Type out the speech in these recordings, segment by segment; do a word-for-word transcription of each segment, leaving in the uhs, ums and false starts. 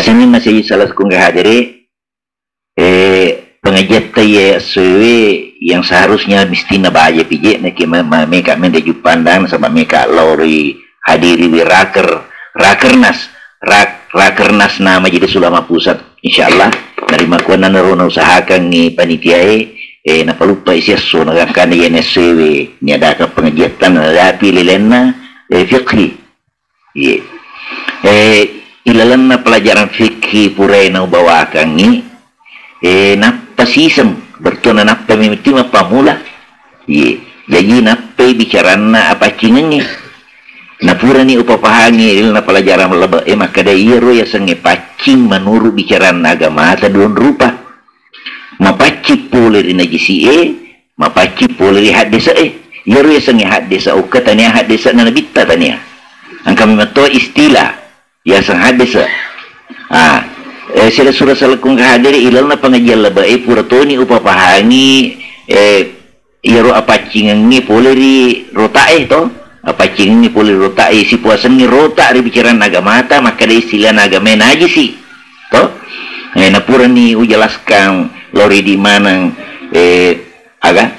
Sininna saji salakung hadere, eh, pengajiatta iye S W W yang seharusnya mistinna baja pije, nake ma-, ma-, meka mende juppandang, nasaba meka lao ri hadiri wi raker, rakernas, rak-, rakernas na Majelis Ulama Pusat, insyaallah. Narimakkuannanaro nausahakangngi panitiae, eh, napaluppai siesso, nagangkana iye S W W niadakang pengajiatta, nadapi lilenna, eh, fiqhi. Iye. Eh, ilalenna pelajaran fikih purae naubawakangngi, eh, nappa siseng, bertuna nappa mimiti mappamula. Iye. Jaji nappai bicaranna apaccingengnge. Napurani upapahangi ilalenna pelajaran lebe, eh, makkada iyaro yasengnge paccing menurut bicaranna agamata duang rupa. Mapaccing pole ri najisi'e, mapaccing pole ri haddese'e. Iyaro yasengnge haddese, okka tania haddese'na nabitta tania. Engka memetto istilah yaseng haddese. Ah, eh, sila sura salakung hadere ilalna pengajian lebe'e pura toni upapahangi, eh, iyaro apaccingengnge pole ri rota'e to. Apaccingengnge pole ri rota'e, sipuasengngi rota ri bicaranna agamata, makkeda istilahna agamae najisi. To? Eh, napurani ujelaskan lao ri di maneng, eh, aga?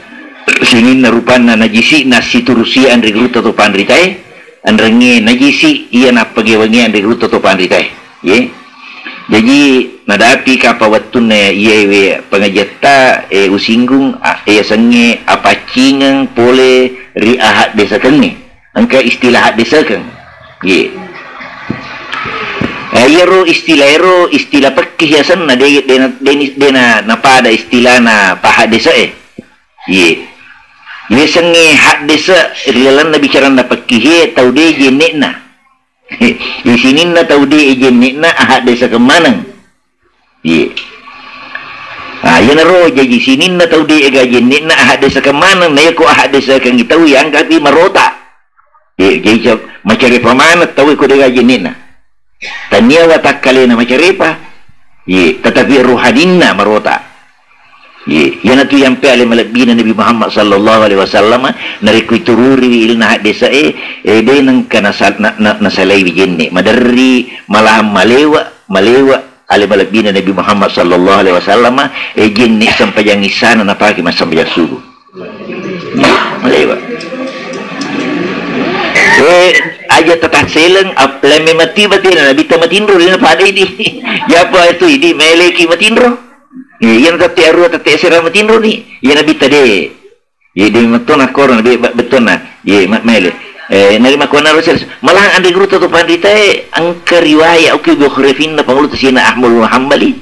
Sininna rupanna najisi nasiturusi anre gurutta to panritae, anrengnge najisi iya nappagewangi anre gurutta to panritae. Ye. Jaji nadapi kapa wettunna iyewe pengajiatta, eh, usinggung, a-, eh, yasengnge apaccingeng pole ri ahaddesekengnge. Engka istilah haddesekeng. Ye. Eh, iyaro istilah ero, istilah pekkih yasenna, de-, dena, deni-, dena napada istilahna pahaddese'e. Ye. Yasengnge haddese ri lalenna bicaranna pekkihe tau de jenne'na. Isininna tau de jenne'na ahaddesekeng maneng. Iye. Ah, iyanaro jaji sininna tau de ega jenne'na ahaddesekeng maneng, na iyako ahaddesekengngi tau yangkapi marota. Iye, jaji ca-, macarepa maneng tau ko de ega jenne'na. Tania watakkalena macarepa. Iye, tetapi rohaninna marota. Iye, iyanatu yampe ale malebbina Nabi Muhammad sallallahu alaihi wasallam, narekko itururiwi ilna haddese e, e, de nengka nasa-, na-, na-, nasalaiwi jenne. Maderri malahan malewa, malewa ale malebbina Nabi Muhammad sallallahu alaihi wasallam, eh, jenne sempajang isana napake massempajang subuh. Iya, malewa. Eh, aja tetah seleng, ap-, lemme mati batina, nabitta matinro, dena pada idi. Yapa itu idi, meleki matinro. Eh, yang tette arua, tette sera matinro ni. Iya nabitta de. Ye, de metto nakkoro, de be-, bettonna. Ye, ma-, mele. Eh, nari makkuannaro sel-, malahan anre gurutta to panritae, engka riwaya, oke, Bukhari finna pangulu to sina Ahmad bin Hambali.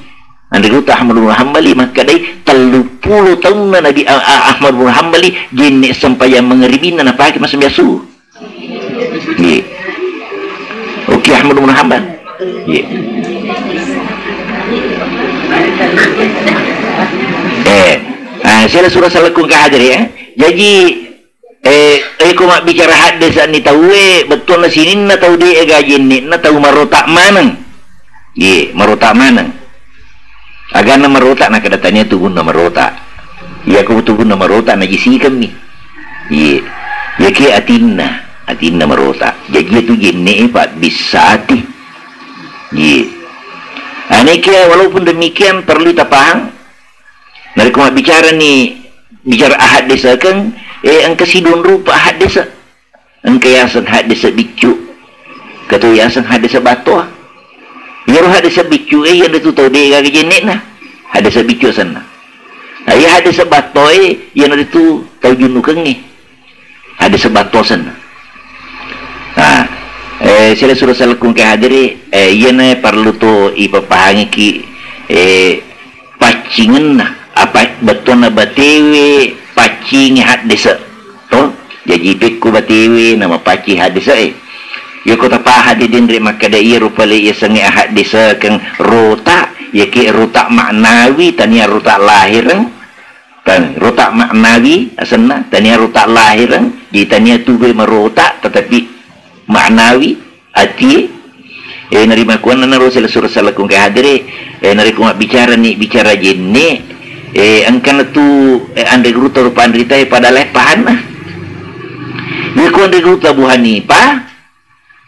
Anre gurutta Ahmad bin Hambali, makkedai, telluppulo taunna Nabi A-, A-, Ahmad bin Hambali, jenne sempajang mangeribinna napake massempajang subuh. Ye. Oke, Ahmad bin Hambal. Ye. Eh, ah, sela sura salakung ka hadere, eh. Jaji, eh, eh, ko mabbicara haddese ni tauwe, bettuanna sininna tau de ega jenne'na tau marota maneng. Ye, marota maneng. Aganna marota, nakada tania tubunna marota. Iyako tubunna marota, najisikemmi. Ye. Yake atinna, atinna marota. Jaji itu jenne e pabbissati. Ye. Anekia, walaupun demikian perlu tapahang. Narekko mabbicara ni, bicara ahaddesekeng, eh, engka sidong rupa ahaddese. Engka yaseng haddese biccu, engka to yaseng haddese battoa. Iyaro haddese biccu e, iyanaritu tau de gaga jenne'na. Haddese biccu asenna. Nah, iya haddese battoa e, iyanaritu tau junnukengnge. Haddese battoa asenna. Nah, eh, sila sura salakung ke hadiri, eh, iyana parlu to ipapahangiki, eh, paccingenna, apa bettuanna batewe paccingi haddese, to? Jaji pekko batewe namapaccing haddese e. Yako tapaha de denre makkada iyaro pale yasengnge ahaddeseken rota, yake rota maknawi, tania rota lahireng, tan-, rota maknawi asenna, tania rota lahireng, di tania tube marota, tetapi maknawi, Ati, eh, narimakkuannanaro sila sura salakung ke hadere, eh, narekko mabbicara ni bicara jenne, eh, engkana tu, eh, anre gurutta rupanrita e pada lepahanna. Yako anre gurutta Abu Hanifah,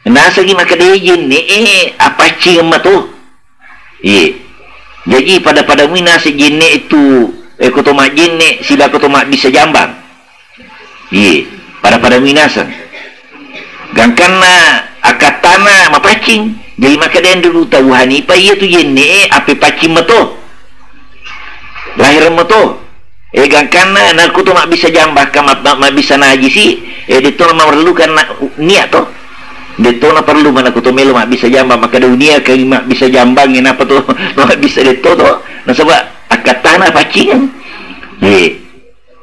nasengi makkeda jenne, eh, apaccing mato. Iye. Jaji pada-pada mui naseng jenne itu, eh, ko to majjenne, siba ko to mabbissa jambang. Iye. Pada-pada mui naseng. Gangkanna akkattana mapaccing. Jadi makkeda Anre Gurutta Abu Hanifah, iya tu jenne e, appe paccing mato. Lahireng mato. Eh, gangkanna, nakko to mabbissa jambang, ka ma-, ma-, mabbissa najisi, eh, detto na memerlukan na-, niat to. Detto na perlu mana ko to melo mabbissa jambang, makkeda unia ka mabbissa jambang, eh, napa to, mabbissa detto to. Nasaba akkattana paccingeng. Eh.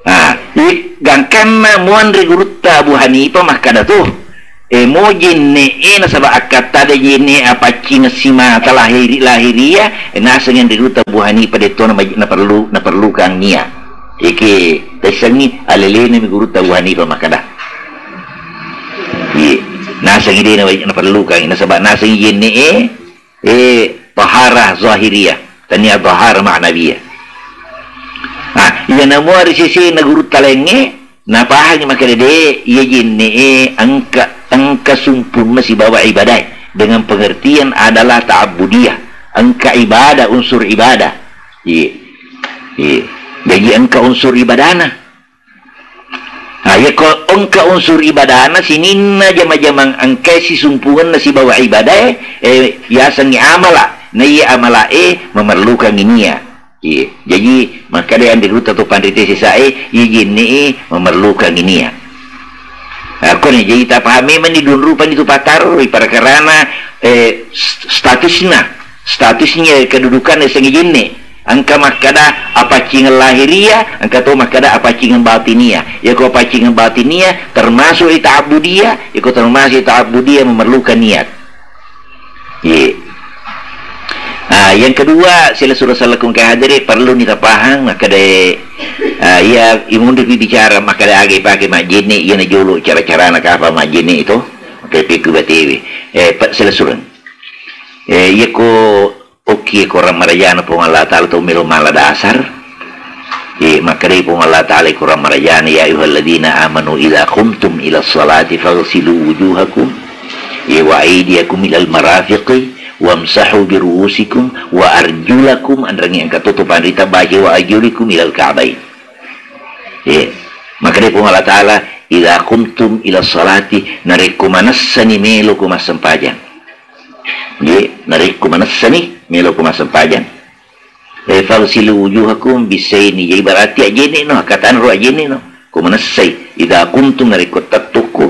Ah, i-, gangkanna muanre Gurutta Abu Hanifah makkeda to. Eh, mo jenne e, nasaba akkatta de jenne e apaccingeng simata lahiri-, lahiriah, eh, naseng Anre Gurutta Abu Hanifah detto na maj-, naperlu-, naperlukan niat. Eke taissengngi alelena mi Gurutta Abu Hanifah makkeda. Iye, nasengngi de na-, naperlukan, nasaba nasengngi jenne e, eh, taharah zahiriyah, tania taharah ma'nawiyah. Ah, iya namua ri sesena Gurutta laingnge, napahangi makkeda de, iya jenne e engka, engka sumpunna sibawa ibadae, dengan pengertian adalah ta'abbudiyah, engka ibadah, unsur ibadah. Iya. Iya. Jadi engka unsur ibadana. Nah, iya ko engka unsur ibadana, sininna jama-jamang engka sisumpungenna sibawa ibadae, eh, yasengngi amala. Na iya amala e memerlukan niat. Iya. Jadi, makkeda Anre Gurutta to panrita sesa e, iya jenne e memerlukan niat. Nah, ko ni, jadi tapahami mani dua rupa ni tu pattaro, ri parakarana, eh, st-, statusna, statusnya kedudukan sengngi jenne. Engka makkeda apaccingeng lahiriah, engka to makkeda apaccingeng batiniah. Iya ko apaccingeng batiniah termasuk ri ta'abbudiyah, iya ko termasuk ri ta'abbudiyah memerlukan niat. Iya. Ah, yang kedua, silessureng sellekku engka hadere, perlu ni tapahang, makkeda, ah, iya, imunri pi bicara, makkeda aga ipake majjenne, iya na jolo cara-carana kapa majjenne itu, makkeda pi ku batewe. Eh, pe-, silessureng. Eh, iya ko okki Korang marajana Puang Allah Ta'ala to melo mala dasar. Eh, makkedai Puang Allah Ta'ala Korang marajana, "Ya ayyuhalladzina amanu idza qumtum ila sholati faghsilu wujuhakum, eh, wa aydiyakum ilal marafiqi, wamsahu bi ru'usikum, wa arjulakum," anrangi engka to to panrita baca, "wa arjulikum ilal ka'bain." Eh, makkedai Puang Allah Ta'ala, "Idza qumtum ila sholati," narekko manessani melo ko massempajang. Ye, narekko manessani melo ko massempajang. Eh, faghsilu wujuhakum, bissaini. Jadi berarti ajjenne no, akkatanro ajjenne no. Ko manessai, idza qumtum, narekko tettukku.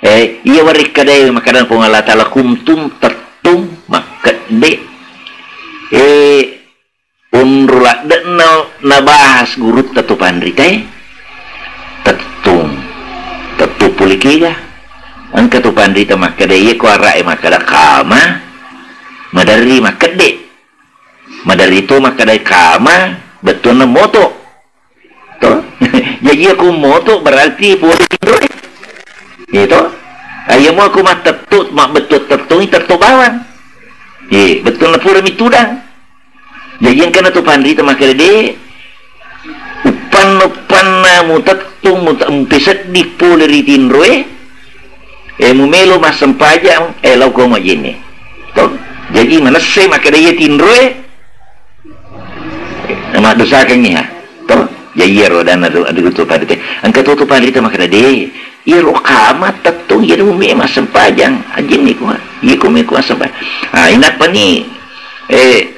Eh, iya warekkadae makkeda Puang Allah Ta'ala, qumtum, tettung, makkedde. Eh, onro ladde'na nabahas gurutta to panritae, tettung. Tettung pole kega. Engka to panrita makkeda, iya ko ara'e makkeda kama, maderri makkedde. Maderri to makkeda kama, bettuanna moto. To? Jaji iya ko moto berarti pole tinroe. Iya to? Ayo mo ko mattetto, mabbettu tettongi tetto bawang. Iya, bettuanna pura mi tudang. Jaji engkana to panrita makkeda de, uppanna-uppanna mutettung, mute-, mupesedding pole ri tinroe, eh, mumelo massempajang, eh, lao ko majjenne. To? Jaji manessai makkeda iya tinroe, eh, maddosakengngi, ha. To? Jaji iyaro adanna tu, adu tu panrita. Engka to, to panrita makkeda de, iyaro kama tettung, iyaro mumelo massempajang, ajjenne ko, ha. Iya ko melo ko massempajang. Ah, inappani, eh,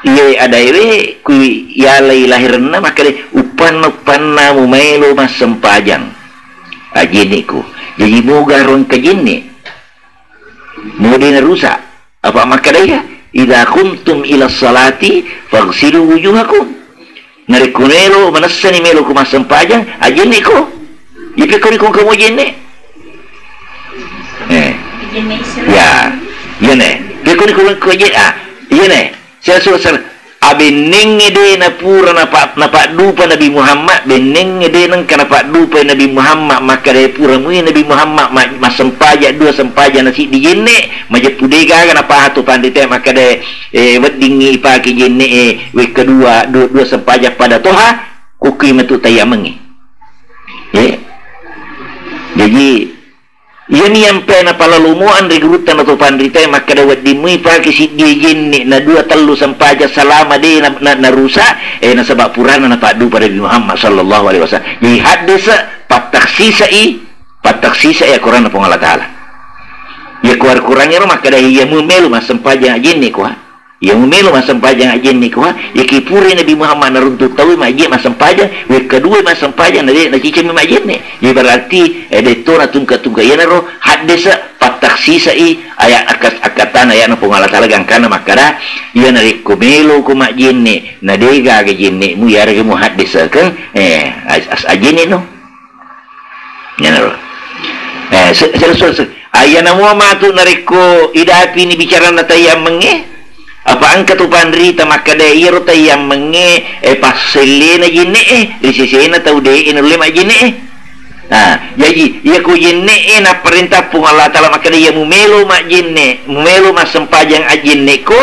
Iye adaewe ku yalai lahirenna makkeda, "Uppanna-uppanna mumaelo massempajang." Ajjenne ko. Jaji moga ro engka jenne. Mo de narusak. Apa makkeda iya, "Idza qumtum ila sholati faghsilu wujuhakum." Narekko melo manessani melo ko massempajang, ajjenne ko. Ipekko ri ko engka mo jenne. Eh. Ya. Iyane. Pekko ri ko, ko je-, ah, iyane. Sel-, sel-, sel-, abennengnge de napura napa-, napaddupa Nabi Muhammad, bennengnge de nengka napaddupa Nabi Muhammad, makkeda pura mui Nabi Muhammad ma-, massempajang dua sempajang na siddi jenne, majeppu de gaga napaha tu panrita makkeda, eh, weddingngi ipake jenne, eh, wekka dua, dua, dua sempajang pada toha, kukkui metu tayyamengngi. Eh. Jaji, Iyami ampe napalalomoang ri gurutta na to panritae makkeda, wedding mui pake siddi jenne na dua tellu sempajang salama de na, na, narusa, eh, nasaba purana napaddupa Nabi Muhammad sallallahu alaihi wasallam. Jadi haddese pattaksisai, pattaksisai akorana Puang Allah Taala. Iya ko Al-Quran ero makkeda, iya mu melo massempajang ajenne ko ha. Iya mu melo massempajang ajenne ko ha. Iya ki pura Nabi Muhammad naruntu tau majje massempajang, wekka dua massempajang na de nacicemi majjenne. Iya berarti, eh, detto na tungka-tungka. Iyanaro haddese pattaksisai ayat akkas-, akkatana ayatna Puang Allah Taala gangkana makkeda, iya narekko melo ko majjenne, na de gaga jennemu, iyarega mu haddeseken, eh, as-, as-, ajenne no. Iyanaro. Eh, se-, se-, se-, se-, ah, iyana mua matu narekko idapini bicaranna tayyammengnge, apa engka tu panrita makkeda iyaro tayyammengnge, eh, passellena jenne'e, ri sesena tau de'e nulle majjenne'e. Nah, jaji, iya ko jenne'e napparenta Puang Allah Taala makkeda, iya mumelo majjenne, mumelo massempajang ajjenne ko,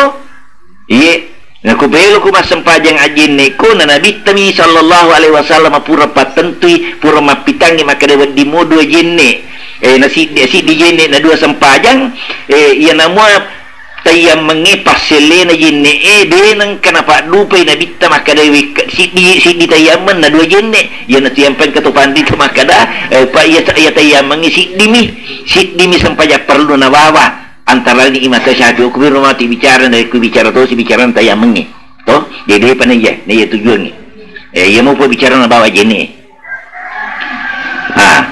Iye, nakupelo ku massempajang ajjenne ko, na Nabitta mi sallallahu alaihi wasallam pura pattentui, pura mappitangngi makkeda wedding mo dua jenne. Eh, na siddi, siddi jenne na dua sempajang, eh, iya namua tayyammengnge passellena jenne e, de nengka napaddupai Nabitta makkeda wekka siddi, siddi tayyammeng na dua jenne. Iya na tiyampeng ke to panrita makkeda, eh, pa iya, iya tayyammengnge siddi mi, siddi mi sempajang parellu nabawa. Antara lain Imam Syafi'i, okko biro mati bicara, narekko bicara tosi bicara tayyammengnge. To? Jadi, de pa naiya, naiya tujuangnge. Eh, iya mopa bicara nabawa jenne. Ah,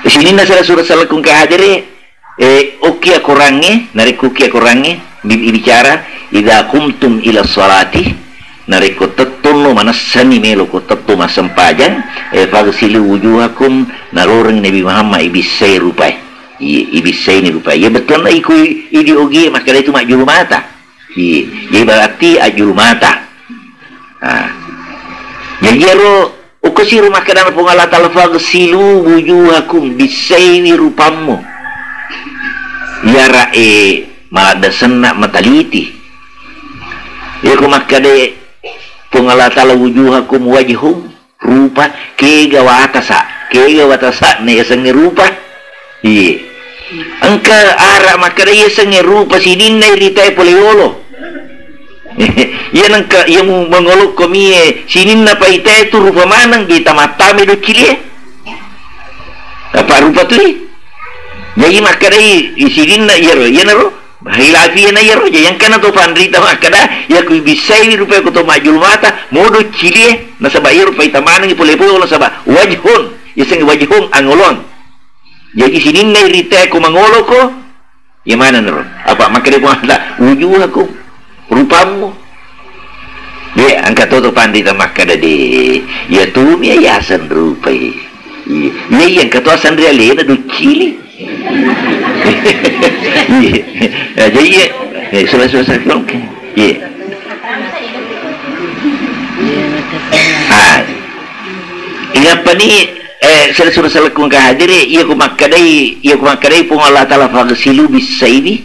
sininna sala sura salakung kahadere, eh, okki akorangnge, narekko okki akorangnge, bi-, bicara, "Idza qumtum ila sholati", narekko tettonno manessani melo ko tetto massempajang, eh, "Faghsilu wujuhakum", naloreng Nabi Muhammad ibissai rupae. Iye, ibissaini rupa. Iye, bettuanna iko i-, idi ogie makkeda itu majjulu mata. Iye, jadi berarti ajjulu mata. Nah. Jadi ero, okko siro makkedana Puang Allah Taala, "Faghsilu wujuhakum", bissaiwi rupammu. Iyara e maladda senna mataliti. Iyako makkeda Puang Allah Taala, "Wujuhakum wajhum", rupa, kega watasa, kega watasa na yasengnge rupa. Iye. Engka ara makkeda yasengnge rupa sininna iritae pole yolo. Iya nengka, iya mu mangolokko mie sininna paitae tu rupa maneng, di tamattame doccilie. Apa rupa tui? Jadi makkedai sininna iyaro, iyanaro. Khilafi na iyaro, jadi engkana to panrita makkeda, iya ku bissaiwi rupae ko to majjulu mata, modo cilie, nasaba iyaro paita manengi pole-pole, nasaba wajhun, yasengnge wajhun, angoloang. Jadi sininna iritae ko mangoloko, iya maneng naro. Apa makkeda Puang Allah, wujuhakum, rupammu. De, engka to to panrita makkeda de, iya tu mi yaseng rupai. Iya, iya, iya, engka to aseng ri alena doccili. Iya. Ya, jadi iya. Eh, sudah, sudah, sudah, oke. Iya. Ah. Inappa ni, eh, sala sura salakung kahadere, iya ku makkedai, iya ku makkedai Puang Allah Taala, "Faghsilu bissaibi."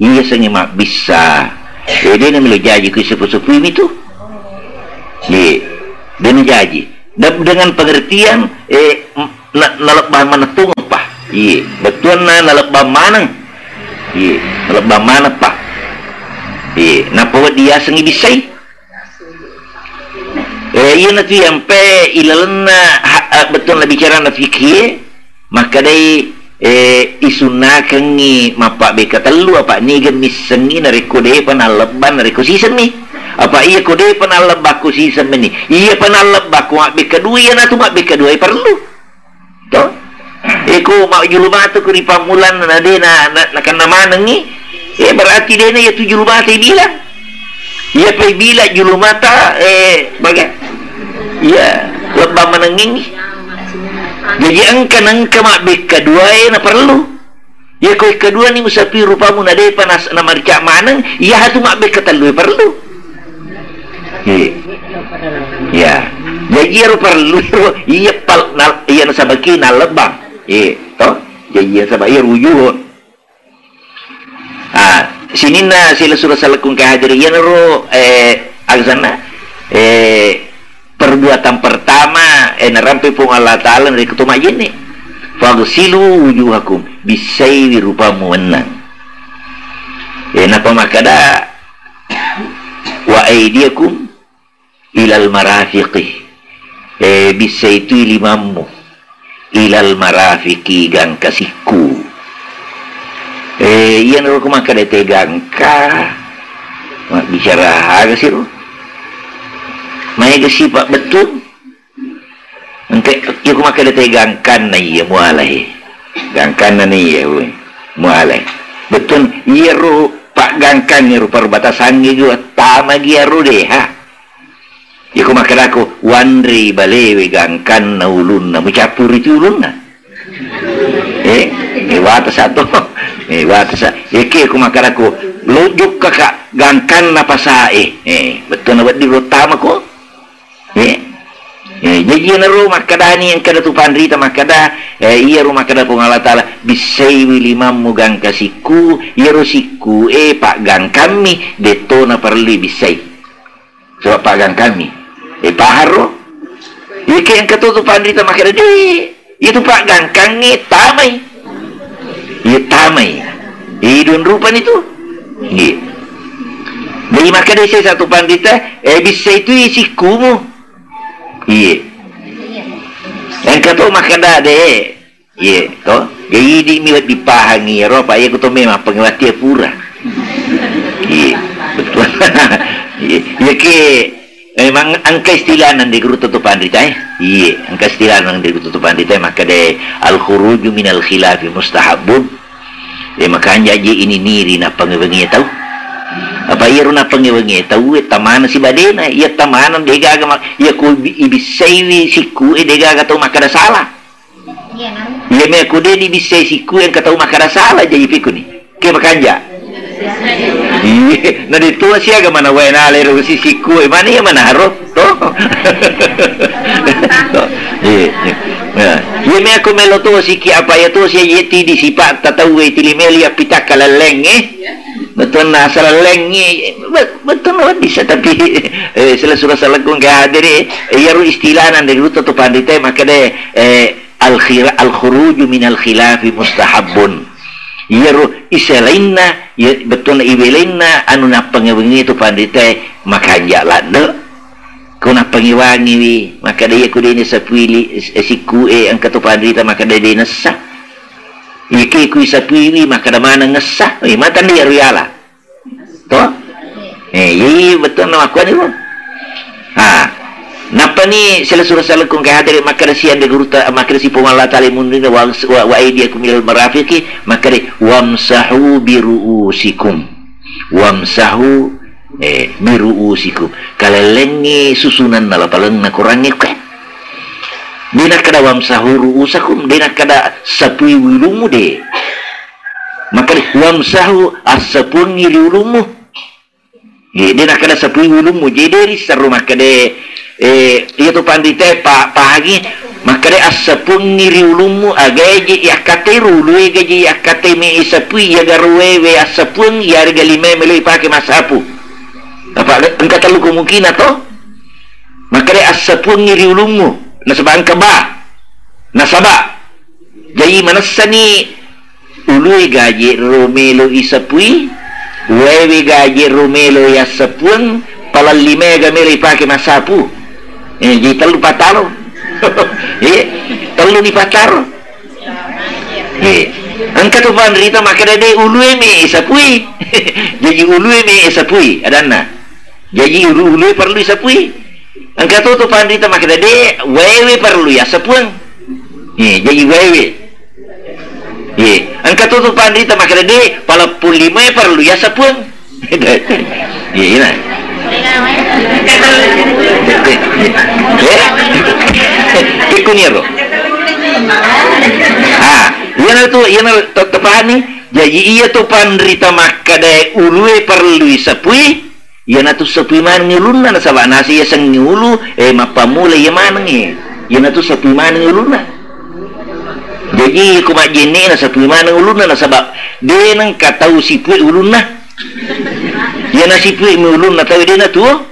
Iya sengi mabbissa. Eh, dena melo jaji ku sepu-sepui mitu. Iya. Dena jaji. De-, dengan pengertian, eh, m-, na-, nalebbang manettung, Pa. Iye, bettuanna nalebbang maneng. Iye, nalebbang maneng, Pa. Iye, nappa wedding yasengngi bissai. Eh, iyanatu yampe ilalenna ha-, eh, bettuanna bicarana fikih, makkedai, eh, isunnakengngi mappabbekka tellu, apa niga missengngi narekko depa nallebbang, narekko sisemmi. Apa iya ko depa nallebbang ko sisemmi ni. Iyapa nallebbang ko mabbekka dua, iyanatu mabbekka dua parellu. To? Eko majjulu mata ko ri pammulanna na de na, na, nakenna manengngi. Eh, berarti dena iya tu julu mata bilang. Iya pai bilang julu mata, eh, baga. Iya, lebbang manengngi. Jadi engka nengka mabbekka dua e na perlu. Iya ko kedua ni musapi rupamu na depa nas-, na marica maneng, iya hatu mabbekka tellu e perlu. Iya. Iya. Jadi iyaro perlu, iya pal-, nal-, iya nasabaki nalebbang. Iya, to? Jadi iya sabak iya rujuhun. Ah, sininna sila sura salakung kahadiri iyanaro, eh, aga sanna, eh, perbuatan pertama, eh, narampe Puang Allah Taala narekko to majjenne. "Faghsilu wujuhakum," bissaiwi rupammu mennang. Eh, nappa makkeda, "Wa aidiyakum ilal marafiqi," eh, bissai tui limammu, "ilal marafiqi," gangka sikku. Eh, iyanaro ko makkeda te gangka, mabbicara aga siro? Maega sipa bettun? Engka, iya ko makkeda te gangkanna iya mualai. Gangkanna ni iya, we. Mualai. Bettun, iyaro paggangkangnge ro perbatasangnge gua, tama gi aro deha. Iya ko makkedako, wanrei balewe gangkanna ulunna, mucappuri tu ulunna. Eh, eh, watasa to. Eh, watasa. Iya ke ko makkedako, lo jokka ka gangkanna pasae. Eh, bettuna wedding ro tama ko. Eh, eh, jaji iyanaro makkedani engka datu panrita makkeda, eh, iyaro makkeda Puang Allah Taala, "Bissaiwi limammu gangka sikku," iyaro sikku e paggangkammi, detto naparellui bissai. Saba paggangkammi. Eh, paharo? Iya ke engka to tu panrita makkeda, "De, itu paggangkangnge tamai." Iya tamai. Idun rupani tu. Iya. Jadi makkeda satu panrita, eh, bissai tu sikkumu. Iya. Engka to makkeda de. Iya, to. Jadi idi mi lebbi pahangi ro apa iya ku to memang pengewati pura. Iya. Betul. Iya. Iya ke Memang engka istilahna de guru to panrita e. Iye, engka istilahna de guru to panrita e, makkeda al khuruju minal khilafi mustahabbun. E, makanja je ini niri nappangewengi tau. Apa iyaro nappangewengi tau e tamana si badena, iya tamana degaga ma-, iya ko ibi-, ibissaiwi sikku e degaga tau makkeda salah. Iya me ko de dibissai sikku engka tau makkeda salah jaji pikuni. Ke makanja. Iya, na de tua siaga mana wae nale ro si sikku e mana iya mana haro to. Iya, iya. Nah, iya me ko melo to siki apa ya to sia yeti di sipa ta tau e tili meli ya pitakka lelleng e. Betul na asal lelleng e. Betul na bisa tapi eh sela sura salakung ke hadir e. Iya ru istilahna de ruto to pandite makkeda eh Al-khira-, al-khuruju minal khilafi mustahabbun. Iyaro iselainna, iya, bettuanna iwelainna anu nappangewengi tu panritae makanja ladde. Ko nappangewangiwi, makkeda iya ku dene sapui li-, s-, sikku e engka tu panrita makkeda de nessa. Iyake ku isapuiwi makkeda maneng ngessa. Eh, matanda iyaro yala. To? Eh, iya, iya, betul na makkuani ro. Ha. Nappani sila sura salekung ke hadere makkeda si ande guruta, makkeda si Puang Allah Taala munrina wa, wa, wa aidiakum ilal marafiqi, makkeda wamsahu bi ru'usikum. Wamsahu, eh, bi ru'usikum. Kalellengngi susunanna lapalenna Korangnge kue. De nakkeda wamsahu ru'usakum, de nakkeda sapui wilummu de. Makkeda wamsahu, assapuangngi ri ulummu. Jadi nakkeda sapui ulummu, jadi de rissero makkeda, eh, iya tu panritae pa-, pahangi makkeda assapuangngi ri ulummu, agae je yakkate ro ulue gaje yakkate me isapui, iya garo wewe assapuang, iya riga limae melo ipake massapu. Apa engka tellu kemungkinan to? Makkeda assapuangngi ri ulummu, nasaba engka ba. Nasaba Jaji manessani ulue gaje ro melo isapui, waewe gaje ro melo yassapuang, palalli mega melo ipake massapu. Eh, jadi tellu pataro. Eh, tellu ni pataro. Eh, engka tu panrita makkeda de ulue me isapui. Jadi ulue me isapui adanna. Jaji ulu-, ulue parellu isapui. Engka to tu panrita makkeda de, waewe parellu yassapuang. Eh, jaji waewe. Ye, engka to tu panrita makkeda de, paleppung limae parellu yassapuang. Ye, ina. Eh? Ikkuni ro. Ah, iyana tu, iyana te-, tepahani. Jaji iya tu panrita makkeda ulue parellu isapui. Iyanatu sapui manengngi ulunna, nasaba nasi yasengngi ulu, eh, mappammula iya manengngi. Iyanatu sapui manengngi ulunna. Jaji, ko majjenne'na sapui maneng ulunna, nasaba de nengka tau sipue ulunna. Iyana sipue mi ulunna tau de natuo.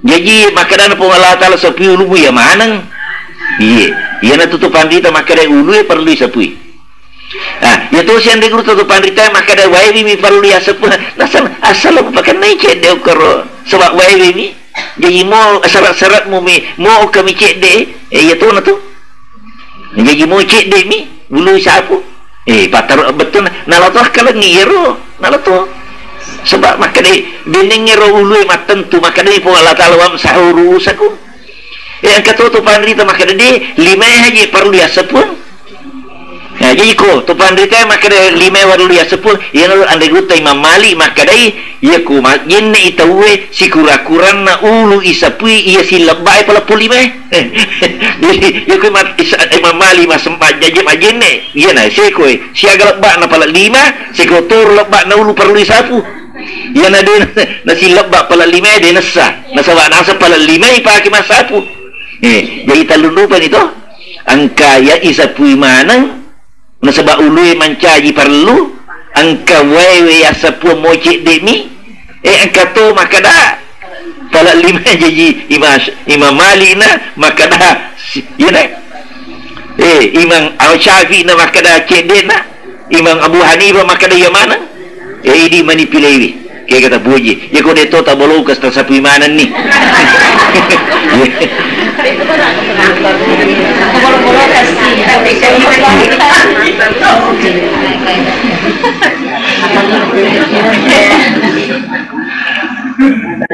Jaji, makkedana Puang Allah Taala, sapui ulummu iya maneng. Iye. Iyana tu, tu panrita makkeda ulue parellu isapui. Ah, iya tosi anre gurutta tu panrita makkeda waewi mi parellu yasapui. Nasaba asal ko pakennai cedde okkoro. Saba waewi mi. Jaji mo syarat-syaratmu mi, mo kami cedde. Eh, iya tona tu. Jaji mo cedde mi, bulu sapu. Eh, pataro betul. Nalato akkalengi iyaro. Nalato. Saba makkeda denneng ero ulue mattentu, makkeda Puang Allah Taala, "Wamsahu ru'usakum." Eh, engka to tu panrita makkeda, "De, limae haji parellu yasapung." Nah, jadi ko to panrita makkeda limae parellu yasapung, iyana anre gurutta Imam Malik makkedai, iya ku majjenne i tauwe sikura-kuranna ulu isapui iya sillebbae pala pullimae. Jadi, iya ku ma-, isa-, Imam Malik mas-, majjaje-, majjenne, iyana sekoe, siaga lebbana pala lima, seko toro lebbana ulu parellu isapu. Iyana de na-, nasillebba pala lima de nessa. Nasaba nasa pala lima ipake massapu. Eh, jadi tellunrupani to. Engka iya isapui maneng, nasaba ulue mancaji parellu, engka waewe yassapuang mo cedde'mi, eh, engka to makkeda pala lima jaji Imam, Imam Malik na makkeda si-, iyana. Eh, Imam Al-Syafi'i na makkeda cedde'na, Imam Abu Hanifah makkeda iya maneng. Eh, idi mani pilewi. Ke kata puji. Ya ko de to tabolong ke setel sapi maneng ni.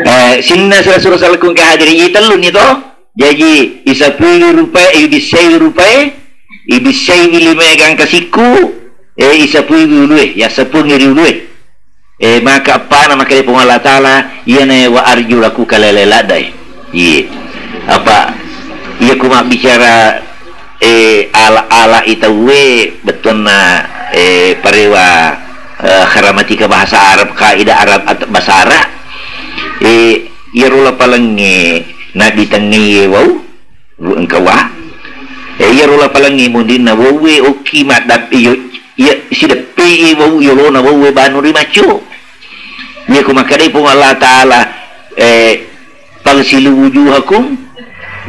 Eh, sinna sura-sura salakung ke hadir i tellu ni to. Jaji, isapui rupae, ibissai rupae, ibissai lima gangka sikku, eh, isapui ulue, yassapungi ri ulue. Eh, maka appana makkeda Puang Allah Taala, iyana wa arjulaku kalele ladai. Iye. Apa, iya ku mabbicara, eh, ala-ala itauwe, bettuanna, eh, parewa, eh, gramatika bahasa Arab, kaidah Arab atau bahasa Arab, eh, iyaro lapalengnge nadditengngei wau, Ru-, engka wa. Eh, iyaro lapalengngi mundinna wauwe okki maddap-, iyo, iya, sideppe'i wau yolona wauwe banu ri maccu. Iya ko makkedai Puang Allah Taala, eh, "Fagsilu wujuhakum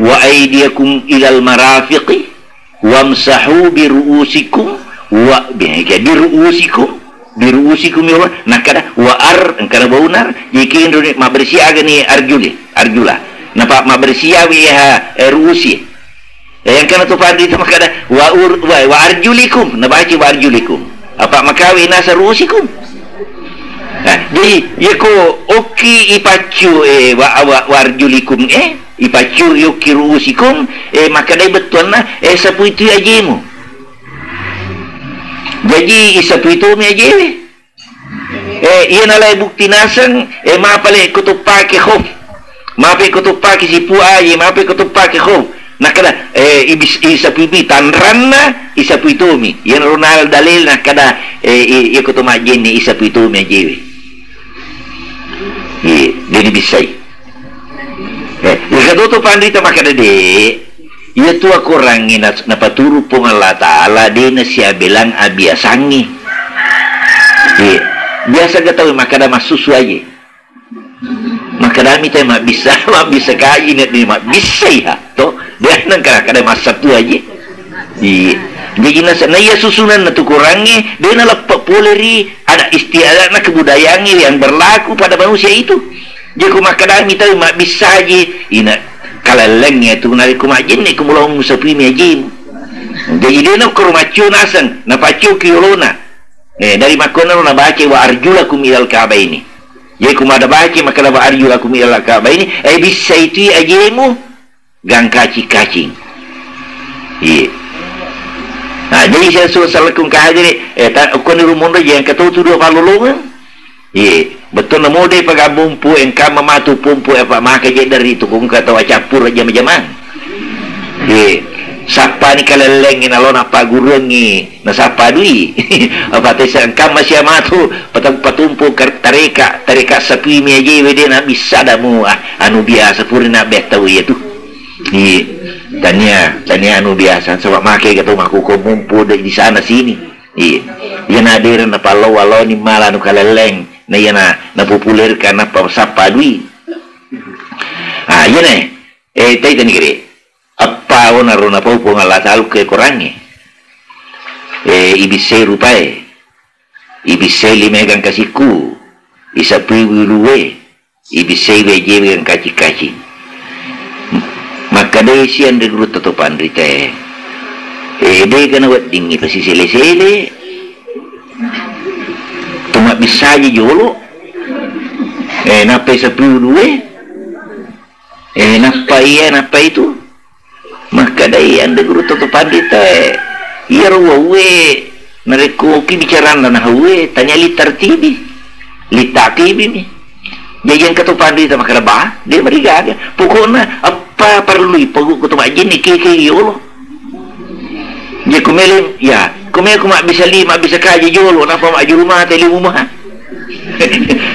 wa aidiyakum ilal marafiqi wamsahu bi ru'usikum wa bi, bi ru'usikum." Biru'usikum, ya Allah. Nakkada, wa ar-, engkana bau nar. Jadi kenro ni, mabbersih aga ni arjuli, arjula. Napa mabbersih awi ha, eh, ru'usi. Eh, engkana tu padi tu makkada, wa ur-, wa, wa arjulikum. Nabaca wa arjulikum. Apa makawi nasa ru'usikum. Nah, jadi, ya ko okki ipaccu, eh, wa, wa, wa arjulikum, eh, ipaccu yukki ru'usikum, eh, makkadai bettuanna, eh, sapui tu ajemu. Jaji, isapui tomi ajewe. Eh, iya nalai bukti naseng, eh, mapale ko to pake khuf. Mape ko to pake sipu aje, mape ko to pake khuf. Nakkada, eh, ibis-, isapui tanranna, isapui tomi. Iya naro nal dalil nakkada, eh, i-, iya ko to majjenne isapui tomi ajewe. Iya, jadi bisai. Eh, iya katoto panrita makkada de. Iyatu akorangnge na-, napaturu Puang Allah Ta'ala, de nasiabelang abiasangnge. Iya. Biasa ga tau makkada massusu aje. Makkadami te mabbissa, mabbissa kaji ne, ne mabbissai ha, to. De nengka kada massatu aje. Iya. Jadi nasa-, na iya susunanna tu korangnge, de naleppe pole ri ada istiadatna kebudayaangnge yang berlaku pada manusia itu. Jadi ko makkadami tau mabbissa aje, ina kalellengnge tu narekko majjenne ko mulong musapui mi ajemu. Jadi de na koro maccio naseng, napaccio ki yolona. Eh, dari makkonaro nabaca wa arjulakum ilal ka'baini. Jadi ko mada baca makkada wa arjulakum ilal ka'baini, eh, bissai tu ajemu. Gangkacing-kacing. Iya. Nah, jadi saya suruh salakung kahadiri, eh, ta-, koni rumonro je engka tau tu dua pallolongeng. Iya. Bettuanna modai pagammumpu, engka mamatu pumpu, apa maka je dari tu kungka tau acappur jama-jamang. Iya. Sappani kalellengngi nalona pagurungngi. Nasappa dui. Apa tesa engka masia matu, pata-, patumpu kar-, tareka, tareka sapui mi ajewe de na bisa damu, ah, anu biasa puri na bettau iya tu. Iya. Tania, tania anu biasa, sebab make ga tau makuko mumpu de di sana sini. Iya. Iya na dere na pallo-wallo ni mala anu kalelleng. Na iya na, na populer karena pa-, sappa dui. Ah, iya ne. Eh, tai tani kere. Eppa onaro napau Puang Allah Ta'ala ke Korangnge. E, ibissai rupae, ibissai limae gangkasikku, isapui ulue, ibissai wejewe gangkacing-kacing. Makkedai si anre gurutta to panritae, e, dega naweddingngi pasisele-sele, to mabbissaji jolo, e, nappa isapui ulue, e, nappa iya, nappa itu. Makkedai anre gurutta to panritae, iyaro wauwe narekko ki bicaranna nahauwe, tania li tartibi, li taqibi mi. Jaji engka to panrita makkeda, ba, de marigaga. Pokokna eppa parellui pogukku to majjenne keke yolo. Jadi kumele, ya, kumele ku mabbisa li, mabbisa kaji jolo, nappa majjulu mata limu maha.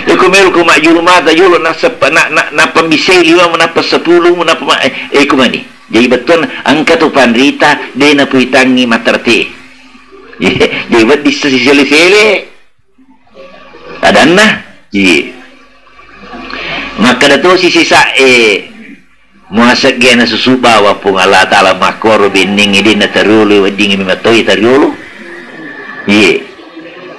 E, kumele ku majjulu mata jolo, nasappa, na, na, nappa bisai lima, nappa sepuluh, nappa ma, e, e, kumani. Jadi bettuanna engka to panrita de napuitangngi matarte. Jadi wedding sisele-sele. Adanna, iya. Makkeda tosi sisa'e, muasegge nasusu bawa Puang Allah Ta'ala makkoro bennengnge de natariolo, weddingnge memettoi tariolo. Iya.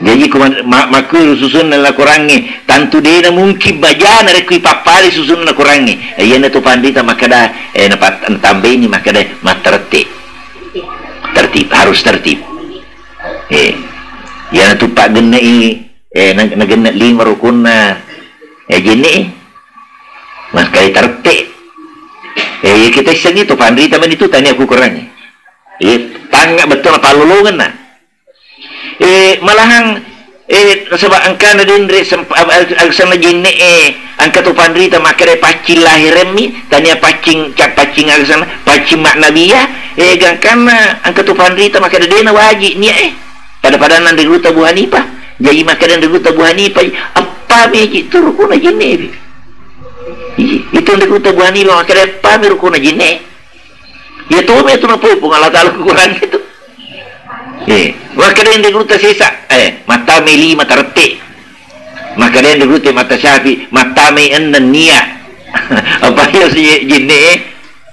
Jaji ko ma-, ma-, makkuro susunna lakorangnge, tantu de namungkin bajana rekko ipappale susunna lakorangnge. E, iyana to panrita makkeda, e, napat-, natambaini makkeda mattertib. Tertib, harus tertib. E, iyana tu paggenne'i, e, na-, nagenne lima rukunna, e, jenne'e. Makkai tertib. E, iya kita issengngi to panrita mani tu tania ku korangnge. Iya, tangnga bettuanna pallolongenna. E, malahang, e, nasaba engkana denre semp-, ag-, ag-, agsanna jenne'e, engka to panrita makkeda paccing laheremmi, tania paccing, ca-, paccing agsanna, paccing maknabia, e, gangkanna engka to panrita makkeda de nawaji nia e. Pada-padanna anre gurutta Abu Hanifah. Jaji makkeda anre gurutta Abu Hanifah, eppa meji tu rukunna jenne'e. Iya, itu anre gurutta Abu Hanifah makkeda eppa mi rukunna jenne'e. Iya to me tu napoi Puang Allah Ta'ala ku Korangnge tu. E, makkeda anre gurutta sesa, e, mattamai lima tarette. Makkeda anre gurutta Imam Syafi'i, mattamai enneng nia. Apa iya si jenne'e,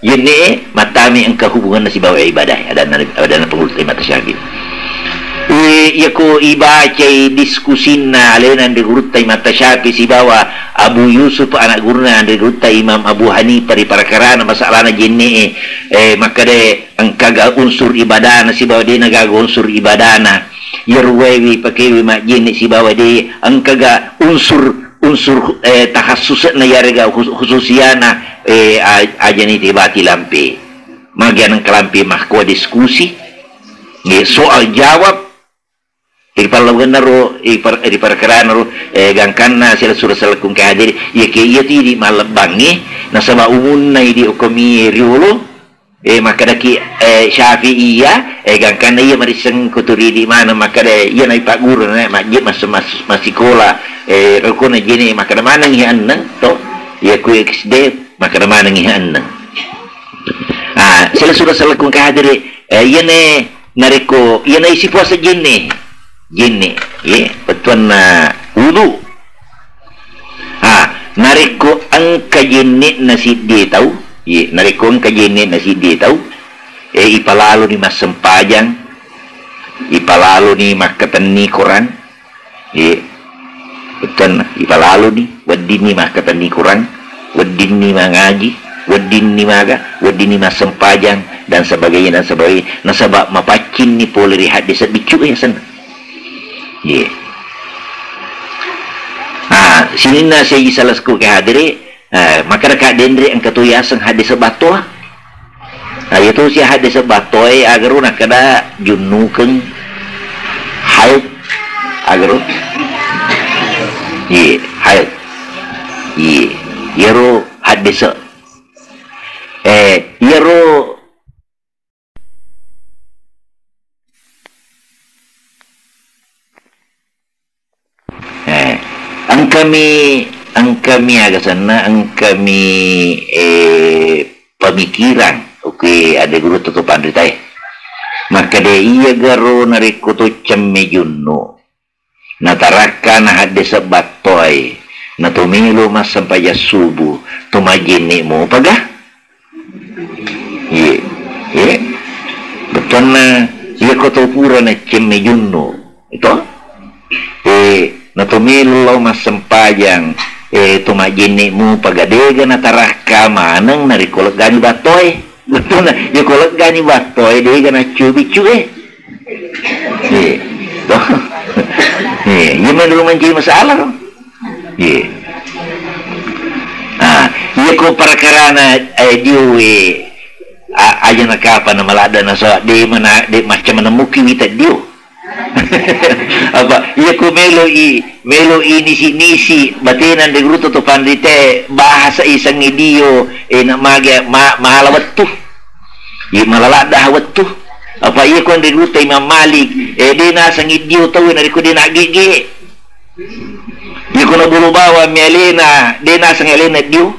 jenne'e mattamai engka hubunganna sibawa ibadah, adanna, adanna pangulutta Imam Syafi'i. E, iya ko ibacai diskusinna alena anre gurutta Imam Syafi'i sibawa Abu Yusuf anak guruna anre gurutta Imam Abu Hanifah ri parakarana masalana jenne'e, e, makkeda engkaga unsur ibadana sibawa de nagaga unsur ibadana. Iya ruwaewi pakewi majjenne sibawa de engkaga unsur, unsur, e, tahassusna yarega khus-, khususiana, e, a-, ajani tebati lampe. Magi aneng kalampe mahkoa diskusi. Nge, soal jawab. Ri pallawangenna ro, ri par-, ri parkarana ro, e, gangkanna sila sura salakung kahadiri, iya ke iya tu idi mallebbangnge, nasaba umunna idi okomi riolo, e, makkedaki, e, Syafi'iyah, e, gangkanna iya marisseng kuturi idi maneng makkeda iya naipagguru na majje mas-, mas-, massikola, e, rokona jene makkeda maneng iya enneng to, iya ku S D makkeda maneng iya enneng. Ah, sila sura salakung kahadiri, e, iyane Narekko iyana isi puasa jenne, jenne, ye, bettuanna wudu. Ha, narekko engka jenne'na siddi tau, ye, narekko engka jenne'na siddi tau, e, ipalaloni massempajang, ipalaloni makkatenni Korang, Ye, bettuanna, ipalaloni, weddinni makkatenni Korang, weddinni mangaji, weddinni maga, weddinni massempajang, dan sebagainya, dan sebagainya. Nasaba mapaccinni pole ri haddese biccu e asenna. Ye. Ah, sininna seji salasku ke hadere, Eh, makkeda ka denre engka to yaseng haddese battoa. Nah, iya to si haddese battoa e, agaro nakkeda junnukeng haid, agaro. Iye, haid. Iye, iyaro haddese. Eh, iyaro Eh, engkami, engkami aga senna, engkami, eh, pemikiran. Oke, ada guru tutup panrita e. Makkeda iya garo narekko to cemme junnu. Natarakka na haddese battoa e. Na to melo massempajang subuh, to majjenne mopaga? Iye, Na, iya ko to pura na cemme junnu, to? Eh, na to melo lao massempajang, eh, to majjenne mupa ga dega na tarakka maneng narekko leggani battoe. Bettuanna, iya ko leggani battoe dega na cubi cue. Eh, to? Eh, iya menurut mancaji masalah, to? Iya. Ah, iya ko parakarana, eh, dioe, a-, aja na kapa na maladda na soa, de mana, de macam mana muki wita dio. Apa, iya ko melo i, melo i nisi-nisi, batena de guru to panrite, bahasa isengi dio, eh, na mage, ma-, mala wettu. Iya, mala ladda wettu. Apa iya ko de guru to Imam Malik, eh, de nasengi dio tau, narekko de na gege. Iya ko na bulu bawang mi alena, de naseng alena dio.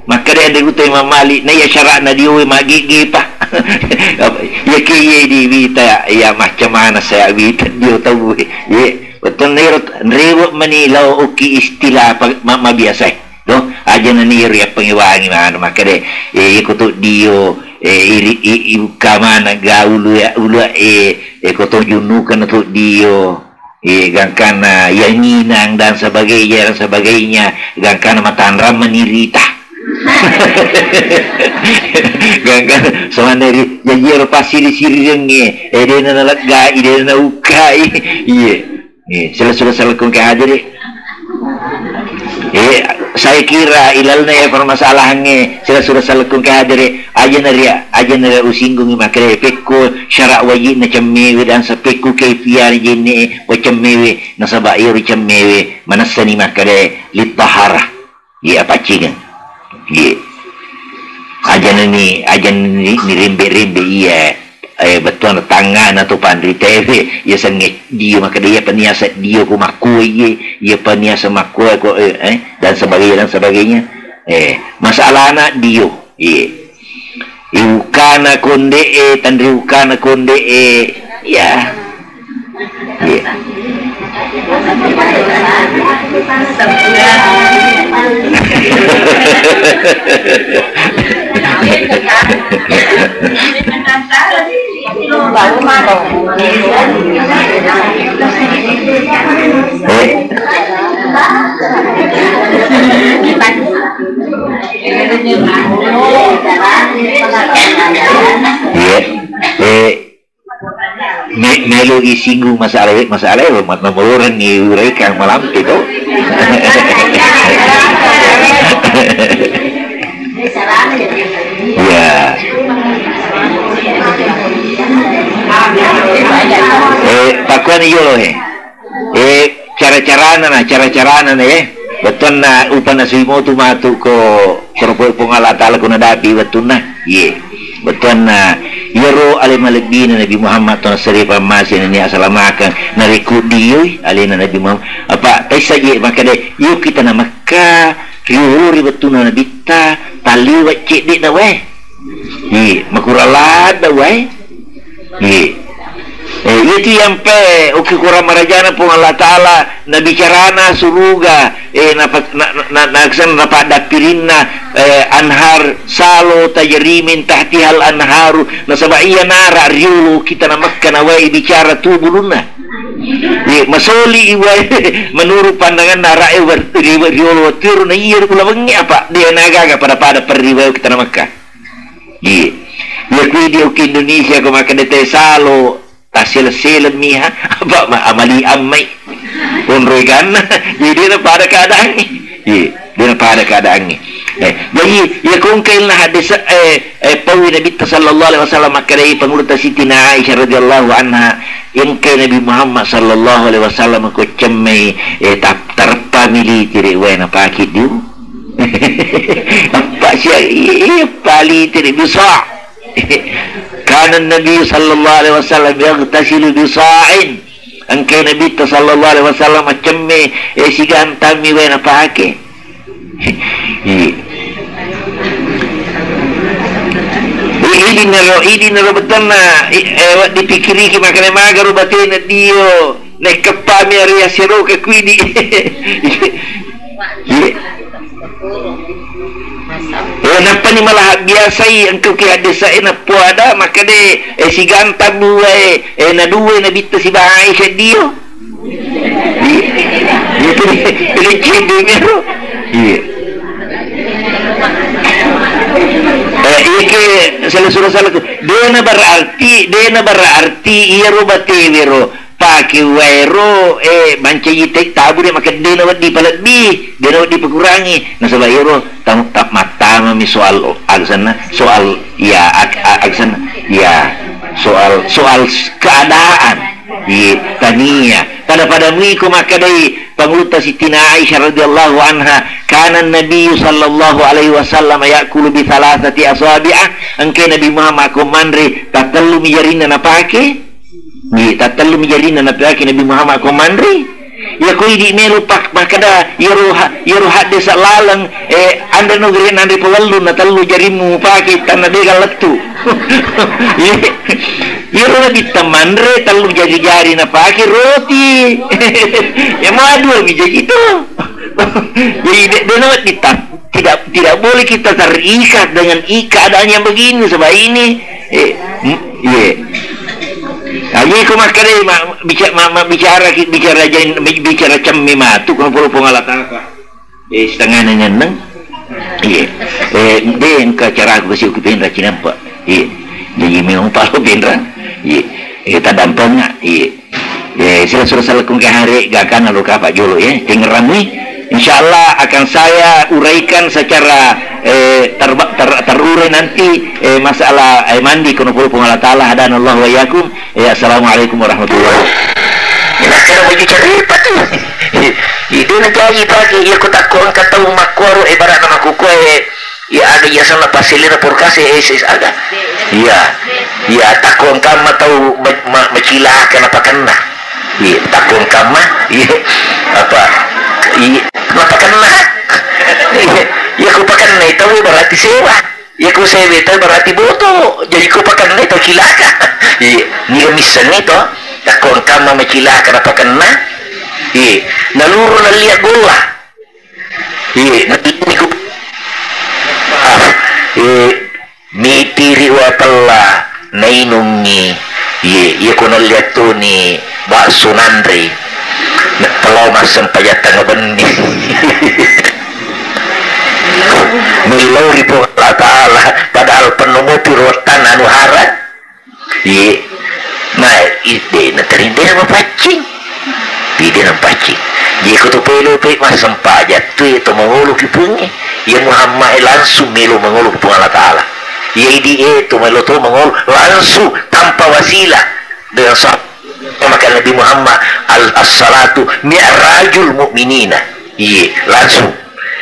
Makkeda anre guru to Imam Malik, na iya syara'na dio we magege pa. Iya ke iya di wita, iya macam mana saya wita dio tau we. Iya, betul nero rewe mani lao uki istilah pa-, ma-, mabiasa. Do, aja na niro ya pengewangi mana makkeda, eh, iya ko to dio, eh, iri, i, i, kamana ga ulu ya, ulu, eh, eh, ko to junnukan to dio. Iya, gangkanna, iya, ninang dan sebagainya, dan sebagainya. Gangkanna matanrang menirita. Gangkanna, sebenarnya, ya, iya, lo pasiri-siri renge. Eh, de na naleggai, de na naukai. Iya. Iya, sila sudah salah kong ke hadir, eh. Eh, saya kira ilalna ya permasalahannya, sila sudah salah kong ke hadir, eh. Aja na ria, aja na ria usinggungi makkeda pekko syara wajib na cemmewe dan sepekko kaifiah jenne wa cemmewe, nasaba iyaro cemmewe manessani makkeda litaharah. Iya, paccingeng. Iya. Aja na ni, aja ni, ni rembe-rembe iya. Eh, bettuanna tangngana to panritewe, iya sengnge dio makkeda iya paniasa dio ko makkuwe iye, iya paniasa makkuwe ko, eh, eh, dan sebagainya, dan sebagainya. Eh, masalahna dio. Iya. Iukana konde'e, tanriukana konde'e. Iya. Iya. Eh. Iya. Eh, me-, melo isinggung masalah, masalah, ma-, nomororen ni urekang malampe to. Iya. Eh, pakkuani jolo, eh. Eh, cara-carana na, cara-carana na, eh. Bettuanna upana suimotu matu ko, ko ropo Puang Allah Taala ko nadapi wettunna. Iye. Bettuanna iyaro ale malebbina Nabi Muhammad to naseri pammase nani asalamakeng narekko dioi alena Nabi Muhammad. Apa taissa je makkeda, iyo kita na Mekka, riolo ri wettunna Nabitta, talliwa cedde na wae. Iye, makurang ladda wae. Iye. Eh, itu yang pe, oke, kurang marajana Puang Allah Taala, nabicarana suruga, eh, napa-, na, na, na, na, napaddappirinna, eh, anhar salo tajri min tahtihal anharu, nasaba iya nara riolo kita na Mekka na wae bicara tu bulunna. Iye, masoli i wae, menurut pandangan nara e wer-, ri-, riolo wettiru na iya ri ulawengnge apa, de na gaga pada-pada perri wae kita na Mekka. Iya. Iya, kui di oki Indonesia ko makkeda te salo, tasseleng-seleng miha, apa ma-, amali ammai. Onroi ganna. Jadi dia pada keadaannya. Iya, dia pada keadaannya. Eh, jadi, iya, kongkailna hadis, eh, eh, pawi Nabi sallallahu alaihi wasallam makkeda pangulutta Siti Aisyah radhiyallahu anha, engkai Nabi Muhammad sallallahu alaihi wasallam ko cemmei, eh, tap-, tareppa militiri wae napake diu. Apa sia, iya, pali tiri bisa. Kana Nabi sallallahu alaihi wasallam yaghtasilu bisa'in. Engkai Nabi ta sallallahu alaihi wasallam cemme, eh, sigantammi wae napake. Iya. Idi naro, idi naro betanna, i-, eh, wa-, dipikiriki makane magaro batena dio. Nekkeppami ari assiroke kuidi. Iya. Eh, nappani malahap Biasai engka ki haddese'e nappoada makkeda, eh, sigantang duae, eh, na duae Nabitta sibawa Aisyah dio. Iya, iya, iya, iya. Eh, iya ke, salah surah salah ku. Dena berarti, dena berarti iyaro batewero pake waero, eh, mancaji te-, tabu de makkeda dena wedding palebbi, dena wedding pakurangi. Nasaba iyaro tam-, tam-, mattamami soal, oh, aga senna, soal, ya, ag-, a-, aga senna, ya, soal, soal s-, keadaan. Iya, tania. Pada-pada muiko makkedai Pangulutta Sittina Aisyah radhiyallahu anha, "Kana Nabi sallallahu alaihi wasallam ya'kulu bi thalathati asabi'a." Engka Nabi Muhammad ko manre, tattellu mi jarinna napake. Iya, tattellu mi jarinna napake Nabi Muhammad ko manre. Iya ko idi melo pak-, makkeda, iyaro ha-, iyaro haddesa laleng, eh, anre no gere nanre pawellu na tellu jarimmu pake tanna dega lettu. Iya. Iyaro Nabitta manre tellu jari-jari napake roti. Ya madua mi jaji to. Jadi de-, de-, no, ditta-, tidak, tidak boleh kita terikat dengan i-, keadaan yang begini sebab ini. Eh, mm, iya. Nah, iya, ko makkeda, ma-, bica-, ma-, ma-, bicara ki-, bicara jen-, bi-, bicara cemme matu, ko pura Puang Allah Ta'ala. Eh, setengah nengenneng. Iya. Eh, de engka caraku kasi uki penra cinampa. Iya. Jadi memang palo penra. Iya. Eh, tadampengna. Iya. Eh, sila sura salakung ke hari gakana lo kapa jolo, ya. Tengeramui. Insya Allah akan saya uraikan secara, eh, terba-, ter-, terurai nanti, eh, masalah, eh, mandi kono polo Puang Allah Ta'ala hadana Allah wa iyyakum. Ya, assalamualaikum warahmatullahi. Nakkeda baju cerita tu. Itu na jaji pake, iya, ku takko engka tau makkuaro, ibaratna makkukkue, iya, aga iya sanna pasilina porkase, eh, sis aga. Iya. Iya, takko engka ma tau ma-, ma-, macilaka napakenna. Iya, takko engka ma, iya, apa, iya, napakenna. Iya, iya, ku pakenna itu berarti sewa. Iya, ku sewa itu berarti boto. Jadi ku pakenna itu cilaka. Iya, niga missenni to. Takko engka ma macilaka napakenna. Iya, naluru nalliat golla. Iya, nalliat ku. Ah, iya, mitiri watella nainungi. Iya, iya, ku nalliat toni bakso nanre. Nappa lao massempajang tengnga benni. Mellau ri Puang Allah Ta'ala, padahal pennomopi ruattanna anu harang. Iya. Nah, i-, de na terindah mapaccing. Iya, de na mapaccing. Iya, ko to pelo pe massempajang tu, iya, to mangolo ki Puang, iya, Muhammad, eh, langsung melo mangolo ki Puang Allah Ta'ala. Iya, idi, eh, to melo to mangolo langsung tanpa wasilah dengan sah-, maka Nabi Muhammad al-, as-salatu mi'rajul mu'minina. Iya, langsung.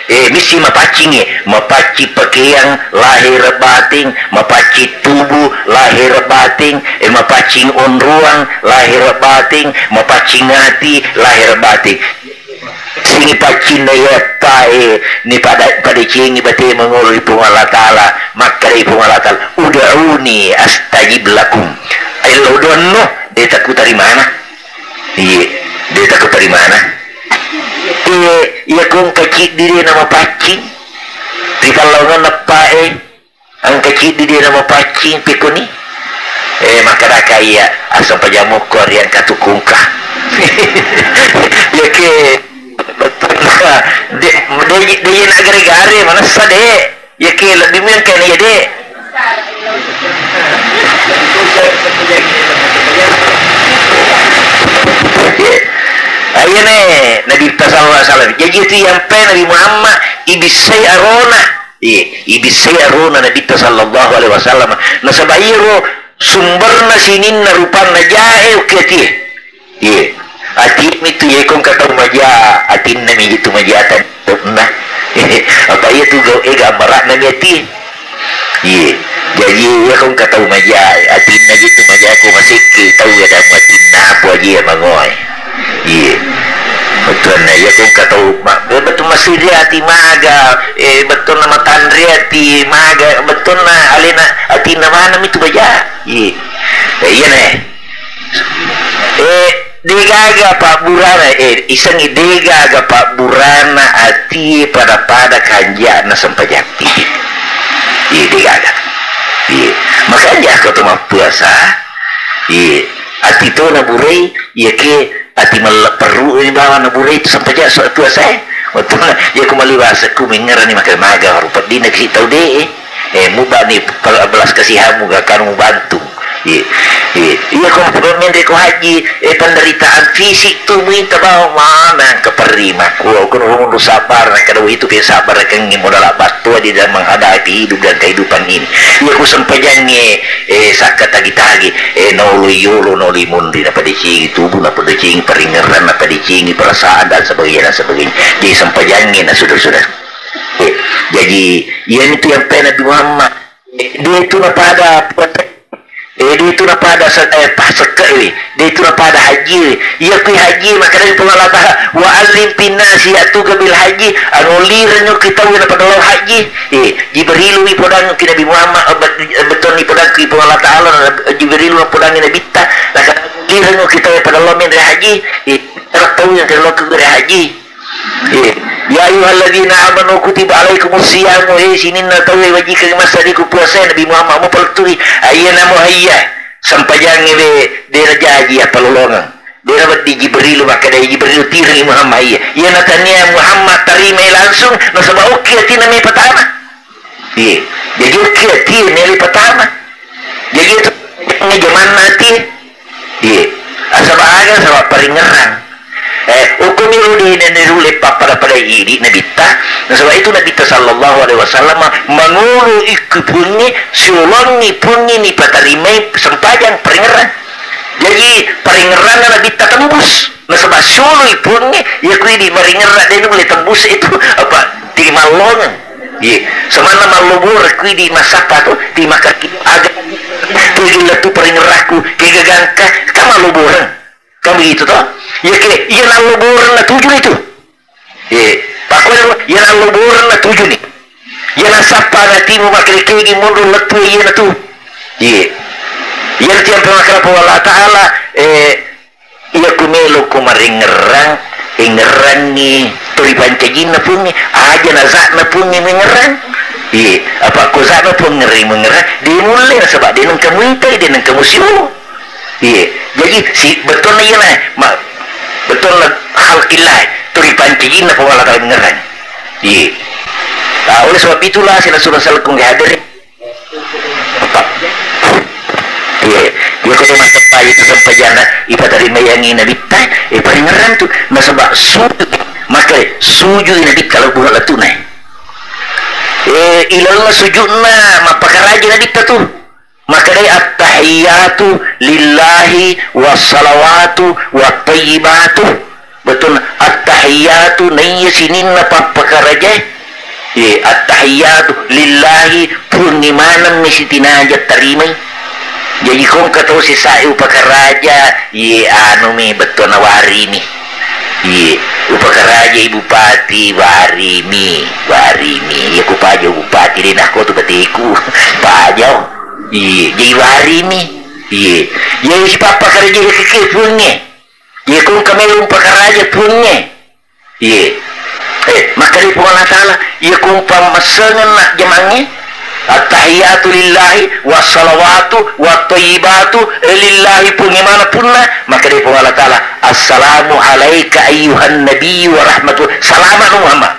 Eh, misi mapaccingi, mapaccing pakeang lahir batin, mapaccing tubuh lahir batin, eh, mapaccing onroang lahir batin, mapaccing ati lahir batin. Singi paccinna iyappa, eh, ni pada, padecengi bate mangolo ri Puang Allah Ta'ala, makkeda i Puang Allah Ta'ala, "Ud'uni astajib lakum." Ayo doanno, de takku tarimana. Iya, de takku tarimana. Eh, iya ko engka ciddi de na mapaccing. Ri pallawangenna pa'e, engka ciddi de na mapaccing, pekkoni. Eh, makkedaka iya, assempajang mokko ri engka tukungka. Iya ke, de, de, de na gare-gare, manessa de. Iya ke lebbi mengka ni, iya, de. Aiyane Nabitta sallallahu alaihi wasallam. Jaji tu iyampai Nabi Muhammad ibissai arona. Iya, ibissai arona Nabitta sallallahu alaihi wasallam. Nasaba iyaro sumberna sininna rupanna jae ukiatie. Iya. Ati mitu, iya, ko engka tau maja, atinna mi jitu maja tanna. Apa iya tu gau ega marana mi ati. Iya. Jadi iya ko engka tau maja, atinna jitu maja ko masekke tau ada atinna apa aja ya mangoe. Iya. Bettuanna iya ko engka tau ma-, eh, bettu masiri ati maga, eh, bettuanna matanre ati maga, bettuanna alena atinna mana mitu maja. Iya. Eh, iya ne. Eh, degaga pabburana, eh, isengngi degaga pabburana atie pada-pada kanja'na sempajang. Iya, degaga. Iya, ko to mappuasa, iya, ati to naburai, iya ke ati melle-, perru ni bawang naburai tu sempajang so puasa e. Wettunna iya ko maliwasa ku mengngerani maga-maga, rupa dina ki tau de e. Eh, mubani per-, belas kasihamu ga kanu mubantu. Iya, iya, iya, ko menre ko haji, eh, penderitaan fisik tu muinta bawa mana keperima. Ku, ku nurung sabar, kada itu pe sabar kengi modal battua di dalam menghadapi hidup dan kehidupan ini. Iya, ku sempajangnge, eh, sakka tagi-tagi, eh, nolu yolo, nolu munri, napadecengi tubuh, napadecengi paringerang, napadecengi perasaan dan sebagainya, dan sebagainya. Di sempajangnge na sudah-sudah. Eh, jadi, iya itu yang pe Nabi Muhammad. Eh, dia itu napada, eh, dia itu napada se-, eh, pasekke'e, dia itu napada haji'e. Iya, kui haji, makkedai Puang Allah Ta'ala, "Wa adzin fin nasi ya'tuka bil haji." Anu, lireng ki tau napada lao haji. Eh, Jibril mi podang ki Nabi Muhammad, eh, bet-, eh, betul ni podang ki Puang Allah Ta'ala, eh, Jibril mi podang Nabitta. Nah, lireng ki tau pada lao menre haji. Eh, tau yang ke lao ke haji. Iya. Ya ayyuhalladzina amanu kutiba alaikumus siyamu, eh, sininna tauwe wajikeng massariku puasa, Nabi Muhammad mupalettu'i. Ayyana muhayya, sempajangnge we, dera jaji appalolongeng. Dera wedding Jibril makkeda, Jibril tirengi Muhammad, iya. Iya natania Muhammad tarimai langsung, nasaba okki atina mai patama. Iya. Jadi okki atina mai patama. Jadi itu jamanna ati. Iya. Asaba aga, saba paringerang. Eh, okkomi ro de nene rule pappada-pada idi Nabitta. Nasaba itu Nabitta sallallahu alaihi wasallam mangolo ikku punni, siolongi punni ni patarimai sempajang paringerang. Jadi paringeranna Nabitta tembus. Nasaba sioloi punni, ya kui di maringerang de nulle tembus itu apa? Timallongeng. Iya, semanna mallobore kui di massappa tu, di makaki aga. Tujung lettu paringerakku, kega gangka, ka malloboreng. Kan begitu toh? Iya ke, iya nalloboreng na tujuh itu. Iya, pakkuan iya nalloboreng na tujuh ni. Iya nasappa na timu makrekegi mundur lettu iya na tu. Iya. Iya tiang pemakrapa Allah Ta'ala, eh, Iya, ku melo ko maringerang, ingerangi turi pancajinna pungi, aja na zakna pungi mengerang. Iya, apa ko zakna pungi mengerang, di mulle nasaba de nengka muitai, de nengka musiu. Iya, jadi si betul na iya na, ma, betul na hal kilai, turi pancajinna pun Allah Ta'ala mengerang. Iya. Nah, oleh sebab itulah sila surah salakung hadere. Iya, iya, ko to massappa itu sempajana, ipatarimaiangi Nabitta, eh, paringerang tu, nasaba sujud, maka sujud Nabitta lo buah letuna. Eh, ilalna sujudna, mappakaraja Nabitta tu. Maka dai attahiyatu lillahi wassalawatu wattayyibatu. Betul, attahiyatu naiya sininna pappakarajae. Ye, attahiyatu lillahi, Puangnge maneng mi sitinaja tarimai. Jaji kongka tau sisai upakaraja, ye anu mi bettuanna wari mi. Ye, upakaraja i bupati wari mi, wari mi. Ye ku paja bupati de nakko tu bateku. Paja. Ye, jaji wari mi. Ye. Ye sipappakaraja keke Puangnge. Iye, ko engka melo umpakaraja Puangnge. Iye. Eh, makkeda Puang Allah Ta'ala, iye ko umpammassengenna jamangnge, "Attahiyatu lillahi, wassalawatu, wattayyibatu, eh, lillahi," Puangnge mana punna, makkeda Puang Allah Ta'ala, "Assalamu alaika ayyuhan nabiyyu wa rahmatullah." Salama no Muhammad.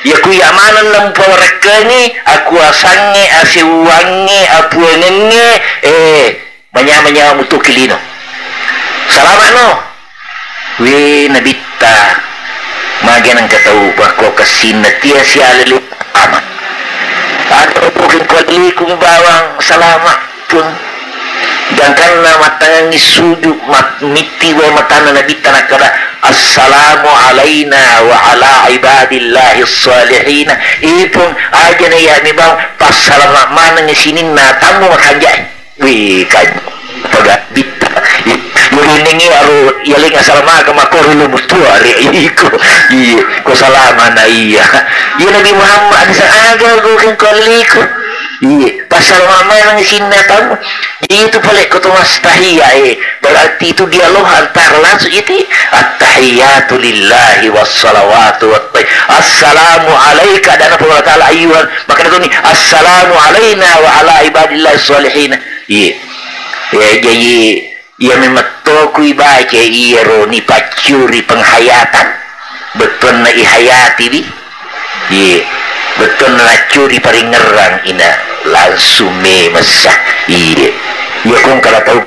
Iye ku iya maneng nampawarekkengi akuasangnge, asewwangnge, apuangengnge, eh, Manyameng nyawa mutuki lino. Salama no. We Nabitta, magi nengka tau bakko kessinna tia sialele ama. Ada bukeng kualiku bawang salama pun. Gangkanna mattangangi sujud, mat-, mitti wae matanna Nabitta nakkeda, "Assalamu alaina wa ala ibadillahi salihin." Ipun aja na iya mi bawang, passalama maneng sininna tammu makanjai. Wih, kan pegabbitta. Murinengi aro yaling asal maga makoro lu mutua re iko. Iye, ko salama na iya. Iya Nabi Muhammad sa aga go kan ko liko. Iye, pasal mama yang sinna tamu. Itu pale ko to mas tahiyya, eh. Berarti itu dialog antara langsung itu. At-tahiyatu lillahi was salawatu wat tay-, assalamu alaika, dan Allah Ta'ala ayyuhan. Maka itu ni, assalamu alaina wa ala ibadillah salihin. Iya. Ya, jadi, iya memang to ku ibaca iyaro nipaccuri penghayatan. Bettuanna ihayati di. Iya. Bettuanna naccuri paringerrang ina langsung memessa. Iya. Iya, kong kalau tahu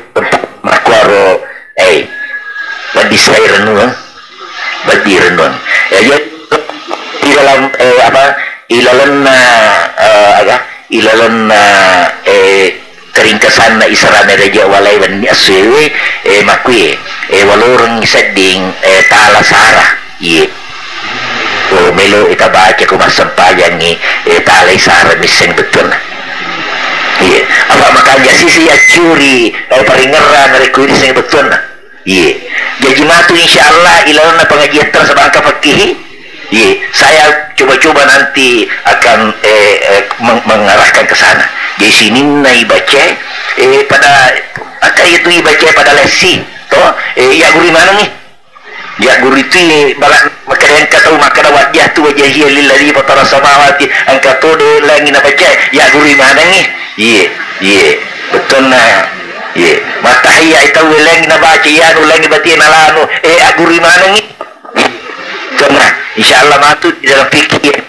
makkuaro, eh, wedding sai rennuang. Wedding rennuang. Ya, jadi, di dalam, eh, apa, ilalenna, eh, aga, ilalenna, eh, keringkasanna Isra Mi'raj walai wenni essoewe, eh, makkue, eh, waloreng sedding, eh, tala sara. Iye. Oh, melo ita baca ko massempajangngi, eh, tala sara misseng bettuanna. Iye. Apa makanja sisi accuri, eh, paringerrang narekko misseng bettuanna. Iye. Jaji matu, insya Allah, ilalenna pengajian tersebangka fakkihi. Iye. Saya coba-coba nanti akan, eh, eh, meng-, mengarahkan ke sana. Jadi sininna ibaca, eh, pada, aka itu ibaca pada lessi, toh, eh, ya guru mana nih? Ya guru itu bala makanya kata maka wajah tu wajah lilladzi fatara samawati, engka to de langi na baca, ya guru mana nih? Iye, iye. Bettuanna. Iye. Matahiyya itu langi na baca, ya nu langi batia na lanu. Eh, aguri manengi. Karena insya Allah matu di dalam fikih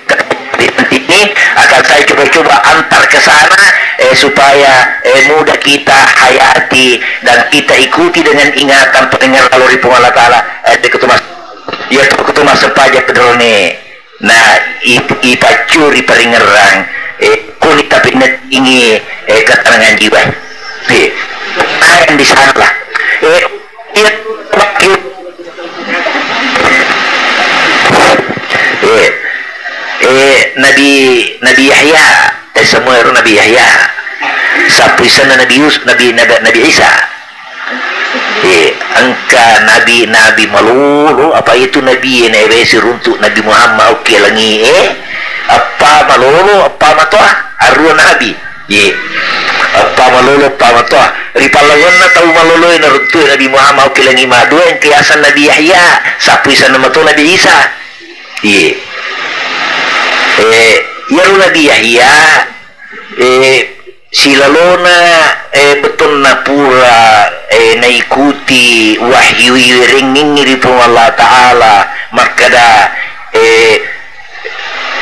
ini akan saya coba-coba antar ke sana, eh, supaya, eh, mudah kita hayati dan kita ikuti dengan ingatan pendengar lalu ri Puang Allah Ta'ala, eh, di ketumas, ya, ketumas sempaja pedrone. Na i-, ipaccuri paringerrang, eh, kuni tapi neddingi, eh, ketenangan jiwa. Eh, akan di sana lah. Eh, iya, eh, eh, Nabi, Nabi Yahya, eh, semua itu Nabi Yahya. Sapu isanna Nabi Yus-, Nabi, Nabi, Nabi Isa. Eh, engka nabi-nabi malolo, apa itu nabi e na ewesi runtuk Nabi Muhammad, oke, langi e, appa malolo, appa matoa, arua nabi. Ye. Appa malolo, appa matoa. Ri pallawanna tau malolo e na runtuk Nabi Muhammad, oke, langi madua, engka yaseng Nabi Yahya, sapu isanna mato Nabi Isa. Ye. Eh, iyaro Nabi Yahya, eh, silalona, eh, bettuanna pura, eh, naikuti wahyu iwerengngingngi ri Puang Allah Ta'ala makkada, eh,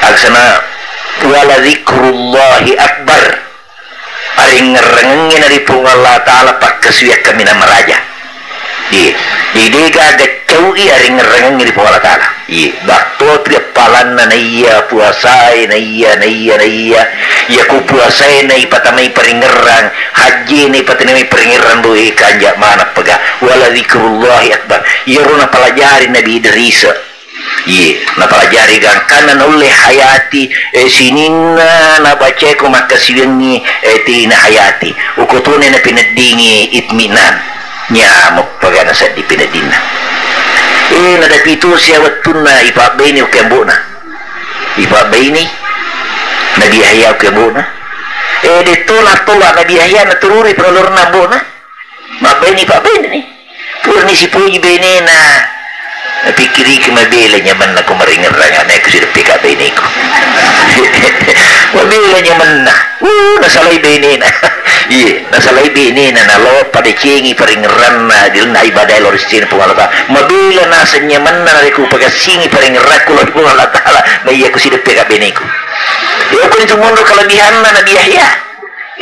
aksana, "Wala dzikrullahi akbar." Aringngerangengngi na ri Puang Allah Ta'ala pakkasuwiang kaminang maraja. Iya. Jadi, de gaga cau'i aringngerangengngi ri Puang Allah Ta'ala. Iya. Battopi appalanna naiya puasae, naiya, naiya, naiya. Iya ku puasae naipatamai paringngerang, hajji naipatamai paringngerang, doi kanja maneng pega. Wala dzikrullahi akbar. Iyaro napalajari Nabi Idris. Iye, napalajari gangkanna naulle hayati, eh, sininna nabacae ko makkasiwiangngi, eh, tina hayati. Ukutune napineddingi itminan. Nyamuk pagana seddi pineddinna. Eh, nadapi tu sia wettunna ipabbaini uke ambo'na. Ipabbaini Nabi Yahya uke ambo'na. Eh, de tola-tola Nabi Yahya natururi penelurna ambo'na. Mabbaini, pabbaini. Purani sipoji benena. Napikkiriki mabela nyamenna ko maringerrang, anae ko sideppeka beneku. Mabela nyamenna. Uh, nasalai benena. Iye, nasalai benena, nalo padecengi paringerranna, dilenna ibadah lo risini Puang Allah Ta'ala. Mabela naseng nyamenna, narekko pagassingi paringerrakku lo Puang Allah Ta'ala, na iya ko sideppeka beneku. Iya ko itu monro kelebihanna Nabi Yahya.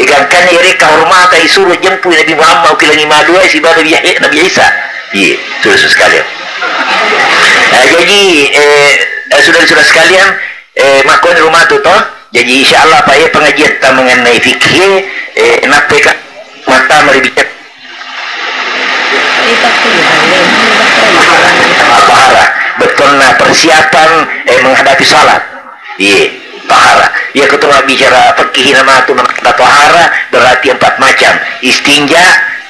Igangkanna iyarega kahormata isuro jempui Nabi Muhammad ukilangi madua sibawa Nabi Yahya, Nabi Isa. Iya, saudara-saudara sekalian. Nah, jadi, eh, eh, saudara-saudara sekalian, eh, makkoni rumah tu toh. Jadi insya Allah Pak ya pengajian kita mengenai fikih, eh, napeka mata mari bicara. Tahara, betulna persiapan, eh, menghadapi salat. Iye, tahara. Iya, ketua bicara fikih nama tu, nama tahara berarti empat macam. Istinja,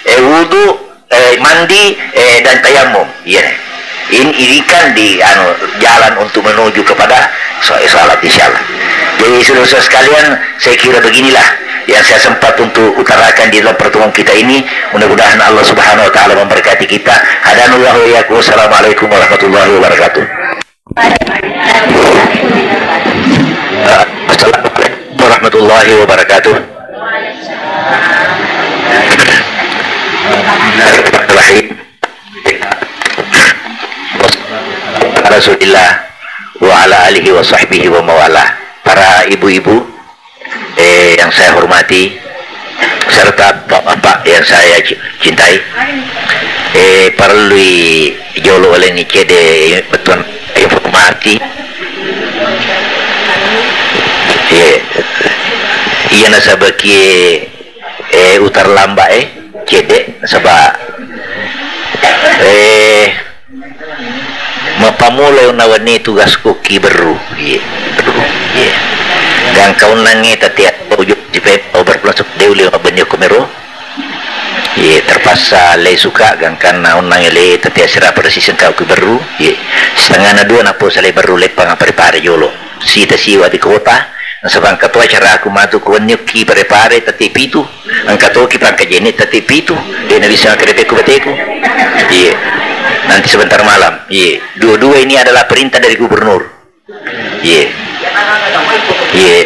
eh, wudu, eh, mandi, eh, dan tayamum. Iya. Ini, ini kan di, anu, jalan untuk menuju kepada so-, salat, insya Allah. Jadi, saudara-saudara sekalian, saya kira beginilah yang saya sempat untuk utarakan di dalam pertemuan kita ini. Mudah-mudahan Allah Subhanahu wa Ta'ala memberkati kita. Hadanallahu wa iyyakum. Wassalamualaikum warahmatullahi wabarakatuh. Assalamualaikum warahmatullahi wabarakatuh. Rasulillah wa ala alihi wa sahbihi wa mawala. Para ibu-ibu, eh, yang saya hormati, serta bapak-bapak yang saya ci-, cintai, eh, parellui jolo oleni cede bettuan informasi. Iya. Iya nasaba kie, eh, utar lamba, eh, cede nasaba, eh, Mappammula nawenni tugasku ki Berru. Iye, Berru. Iye. Gangka unnangnge tati atau ujuk di pe-, ober pulang sep-, deuli mabbenni okko mero. Iye, terpaksa le suka gangkanna unnangnge le tati asera pada siseng kau ki Berru. Iye. Setengahna dua napo sale Berru leppang pare-pare jolo. Sita siwa di kota. Nasaba engka to acaraku matu ku wenni okki pare-pare tati pitu. Engka toki pangkajene tette pitu, de nabissa makkerepe ku bateku. Iye. Nanti sebentar malam. Iye. Dua-dua ini adalah perintah dari gubernur. Iye. Iye.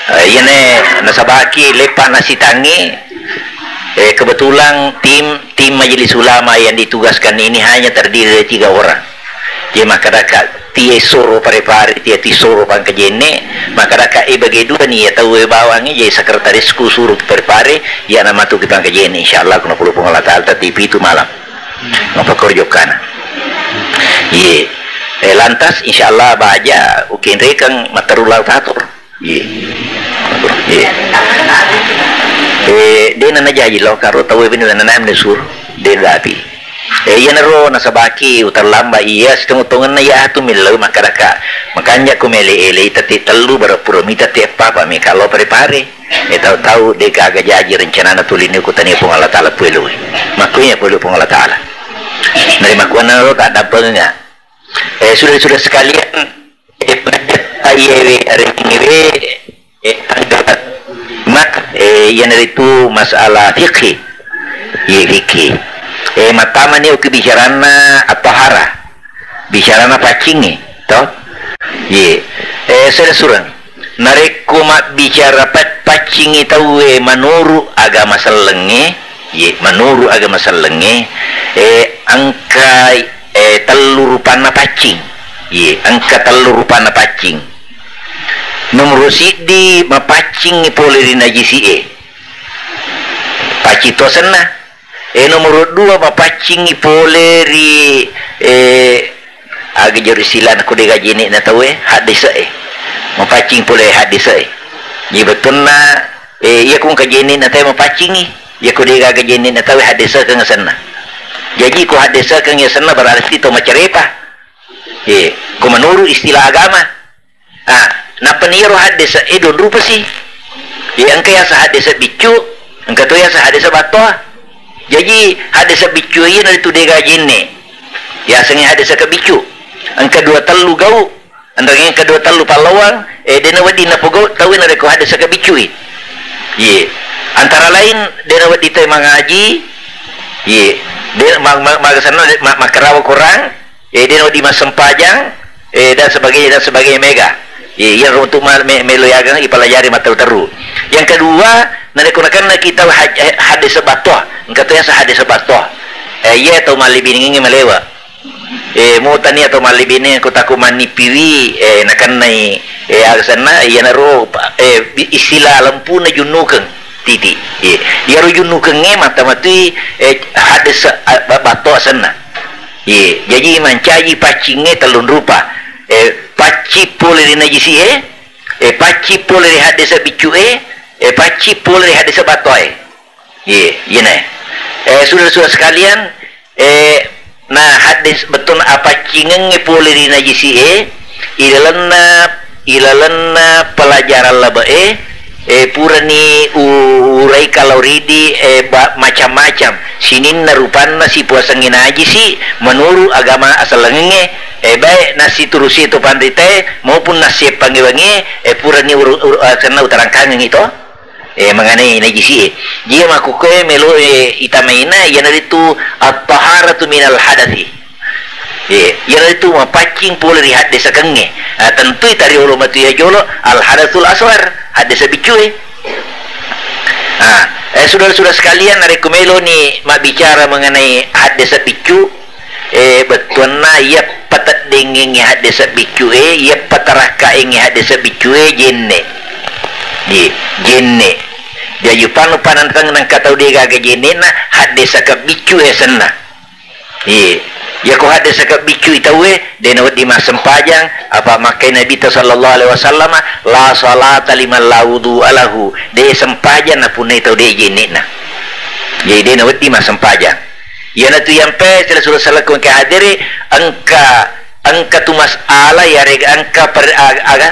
Eh, iyane nasabaki leppa nasitangi, eh, kebetulan tim, tim majelis ulama yang ditugaskan ini hanya terdiri dari tiga orang. Jadi makkedaka tie soro pare-pare, tie ti soro pangkajene, makkedaka e bage dua ni ya tau e bawangnge, jadi sekretarisku suro pare-pare, ya namatu ki pangkajene, insyaallah kuna pulu Puang Allah Taala tati pitu malam. Mapakkorjo kana. Iye. Eh, lantas insyaallah baja ukenrekeng matteru lao tator. Iye. Iye. Eh, de nana jaji lao karo tau e bini nana nai menusur. De dapi. Eh, iyanaro nasabaki uterlambat iya, sitongeng-tongenna iya tu millau makkedaka. Makanja ku mele-ele tette tellu bara pura mita tette eppa pa meka lao pare-pare. Eh, tau-tau de gaga jaji rencanana tuli ni ku tania Puang Allah Taala pueloi. Makkuya pueloi Puang Allah Taala. Nari makkuanna ro tak dampengenga. Eh, sudah-sudah sekalian, eh, pengajian iyewe, arengewe, eh, tanggal lima, eh, iyanaritu masalah fikih. Iye, fikih. Eh, mattamani uki bicaranna at-taharah. Bicaranna paccingngi, to? Iye. Eh, sudah surang. Narekko mabbicara pa-, paccingngi tauwe manuru agama sellengnge, ye, manuru agama sellengnge, eh, engka, eh, tellu rupanna paccing. Ye, engka tellu rupanna paccing. Nomoro siddi, mapaccingngi pole ri najisi'e. Paccing to asenna. Eh, nomoro dua, mapaccingngi pole ri, eh, aga jero istilana ko de gaga jene'na tauwe, haddese'e. Mapaccing pole haddese'e. Jadi bettuanna, eh, iya ko engka jene'na tauwe mapaccingngi, iya ko de gaga jene'na tauwe haddesekeng asenna. Jadi ko haddesekeng asenna berarti to macarepa. Eh, ko menurut istilah agama. Ah, nappa ni iyaro haddese e dua rupa si. Iya, engka yaseng haddese biccu, engka to yaseng haddese battoa. Jaji haddese biccu iya naritu de gaga jenne. Yasengnge haddese ke biccu. Engka dua tellu gau. Enreng engka dua tellu pallawang, eh, de nawedding napogau tauwe narekko haddese ke biccui. Iye. Antara lain de nawedding tauwe mangaji, iye. De ma-, ma-, magasenna ma-, makkarawa Korang, eh, de nawedding massempajang, eh, dan sebagainya, dan sebagainya mega. Eh, iya untuk ma-, me-, melo yagang ipelajari matteru-teru. Yang kedua, narekko nakenna kita had-, eh, haddese battoa, engka to yaseng haddese battoa. Eh, iya tau mallibiningengnge malewa. Eh, mutani atau mallibining ko tako mannipiwi, eh, nakennai, eh, aga senna, iyanaro, eh, bi-, istilah lempuna junnukeng. Titi. Iya. Iyaro junnukengnge mattamatui, eh, haddese, ah, ba-, battoa asenna. Iya. Jaji mancaji paccingnge tellung rupa. Eh, paccing pole ri najisi'e, eh, paccing pole ri haddese biccu'e, eh, paccing pole ri haddese battoae. Iya, iyana. Eh, saudara-saudara sekalian, eh, na haddese bettuanna apaccingengnge pole ri najisi'e, ilalenna, ilalenna pelajaran labe'e, eh, purani u-, urai kalau ridi, eh, ba-, macam-macam sininna rupanna sipuasengnge najisi menurut agama asellengengnge, eh, baik nasiturusi to panritae maupun nasieppangnge wangie, eh, purani uru-, uru-, asenna utarangkangengngi to. Eh, mengenai najisi'e. Jia makkukkoe melo, eh, itamaina, iyanaritu at-taharatu minal hadasi. Eh, iyanaritu mapaccing pole ri haddesekengnge. Ah, tentui tariolo matu iya jolo al-hadasul asghar, haddese biccue. Ah, Eh, saudara-saudara sekalian, narekko meloni mabbicara mengenai haddesa biccu, eh, bettuanna iya pateddengengnge haddesa biccu e, iya patarakkaengnge haddesa biccu e, jenne. Di, jenne. Jaji upanu pananteng nengka tau degaga jenne'na, haddesa ka biccu e senna. Iye. Iyako haddesaka biccui tauwe, de nawedding massempajang, apa makkai Nabitta sallallahu alaihi wasallam, "La salata liman la wudu'a lahu." De sempajang napunnai tau de jenne'na. Jadi de nawedding massempajang. Iyanatu yampe sila sura salakku engka hadere, engka, engka tu masalah yarega engka per-, ag-, aga,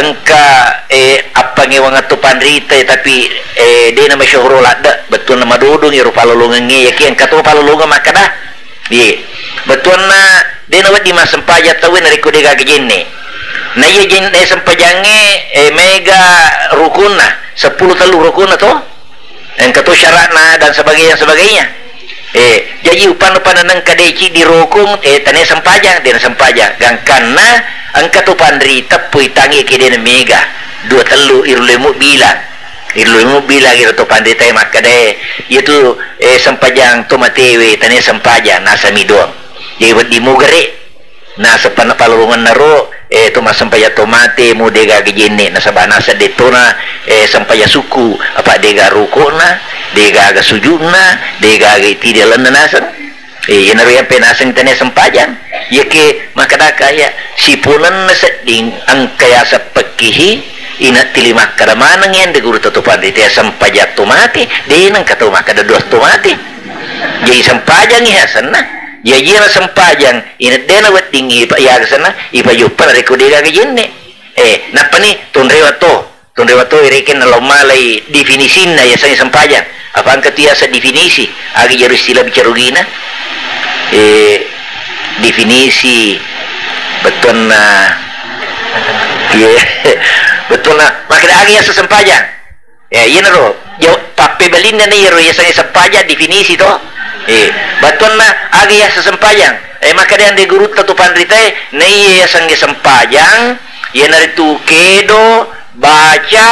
engka, eh, appangewang atau panrita, tapi, eh, de na masyhur ladde, bettuanna madodong iyaro palolongengnge, yaki engka to palolongeng makkada. Iye. Bettuanna de nawedding massempajang tauwe narekko de gaga jenne. Na iya jenne sempajangnge, eh, mega rukunna, seppulo tellu rukunna to? Engka to syaratna dan sebagainya, sebagainya. Eh, jaji upana-pana nengka de ciddi rokong, eh, tania sempajang, de nasempajang. Gangkanna engka to panrita pui tangi ke de na mega. Dua tellu irullemu bilang. Irullemu bilang iro to panrita makkada, eh, iyatu eh, sempajang to matewe, tania sempajang, nasami doang. Jadi wedding mugere, naseppa napalolongenna ro, eh, to massempajang to mate, mu de gaga jenne, nasaba naseng de tona, eh, sempajang sukku, apa de gaga rukukna, de gaga sujudna, de gaga iti di alenna naseng. Eh, iyanaro yampe naseng tania sempajang. Iyake makkadaka iya, sipunenna sedding engka yaseng pekkihi, inatili makkada maneng yande guru to panrita sempajang to mate, de nengka to makkada doang to mate. Jadi sempajangi asenna. Jaji na sempajang, ina de nawedding ipa-, iya asenna, ipajoppa narekko de gaga jenne. Eh, nappani tonrewa to. Tonrewa to irekenna lao malai definisinna yasengnge sempajang. Apa engka tu yaseng definisi? Aga jaro istilah bicarugina? Eh, definisi bettuanna, iya, bettuanna makkada aga yaseng sempajang. Ya, iyanaro. Ya, pappebalinna na iyaro yasengnge sempajang definisi to. Eh, bettuanna aga yaseng sempajang. Eh, makkada ande gurutta tu panritae, na iya yasengnge sempajang, iyanaritu kedo, baca,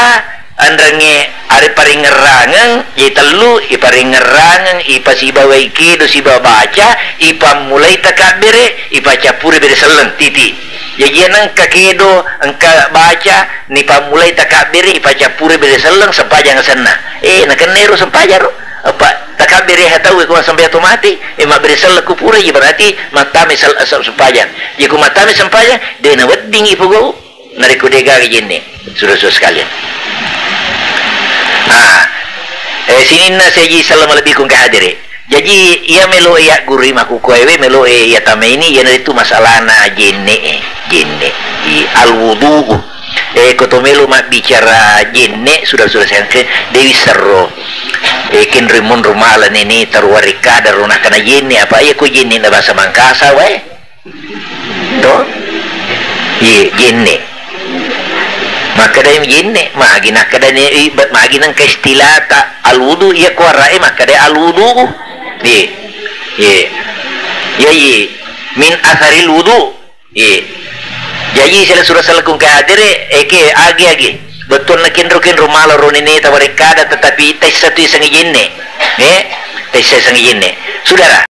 enrengnge are paringngerrangeng, je tellu, iparingngerrangeng, ipasibawai kedo sibawa baca, ipammulai takabbere, ipacappuri bere selleng, titi. Jaji engka kedo, engka baca, nipammulai takabbere, ipacappuri bere selleng, sempajang asenna. Eh, nakenna ero sempajang ro. Apa takabbere ha tau ko sempajang to mate, eh, mabbere selleng ku pura, berarti mattame sel-, sel-, sempajang. Iyako mattame sempajang, de nawedding ipogau. Narekko de gaga jenne, sudah-sudah sekalian. Ah, eh, sininna seji salama lebih kung hadere. Jaji, iya melo iya guru makukuewe melo iya tamaini, iyanaritu masalahna jenne, jenne. Di al-wudu. Eh, ko to melo mabbicara jenne, sudah-sudah sekalian, dewi serro. Eh, kenri monro mala nene taruwari kada ro nakana jenne, apa iya ko jenne na bahasa Mangkasa wae? To? Iye, jenne. Makkadai jenne, magi nakkadani, i-, ba-, magi nengka istilata al-wudu, iya ko arae makkadai al-wudu. Iye. Iye. Iya, iye. Min asaril wudu. Iye. Jaji sila sura salakung ke hadere, eke age-age. Bettuanna kenro-kenro mala ro nene tawarekkada, tetapi taissa tu isengnge jenne. Eh? Taissa isengnge jenne. Sudara.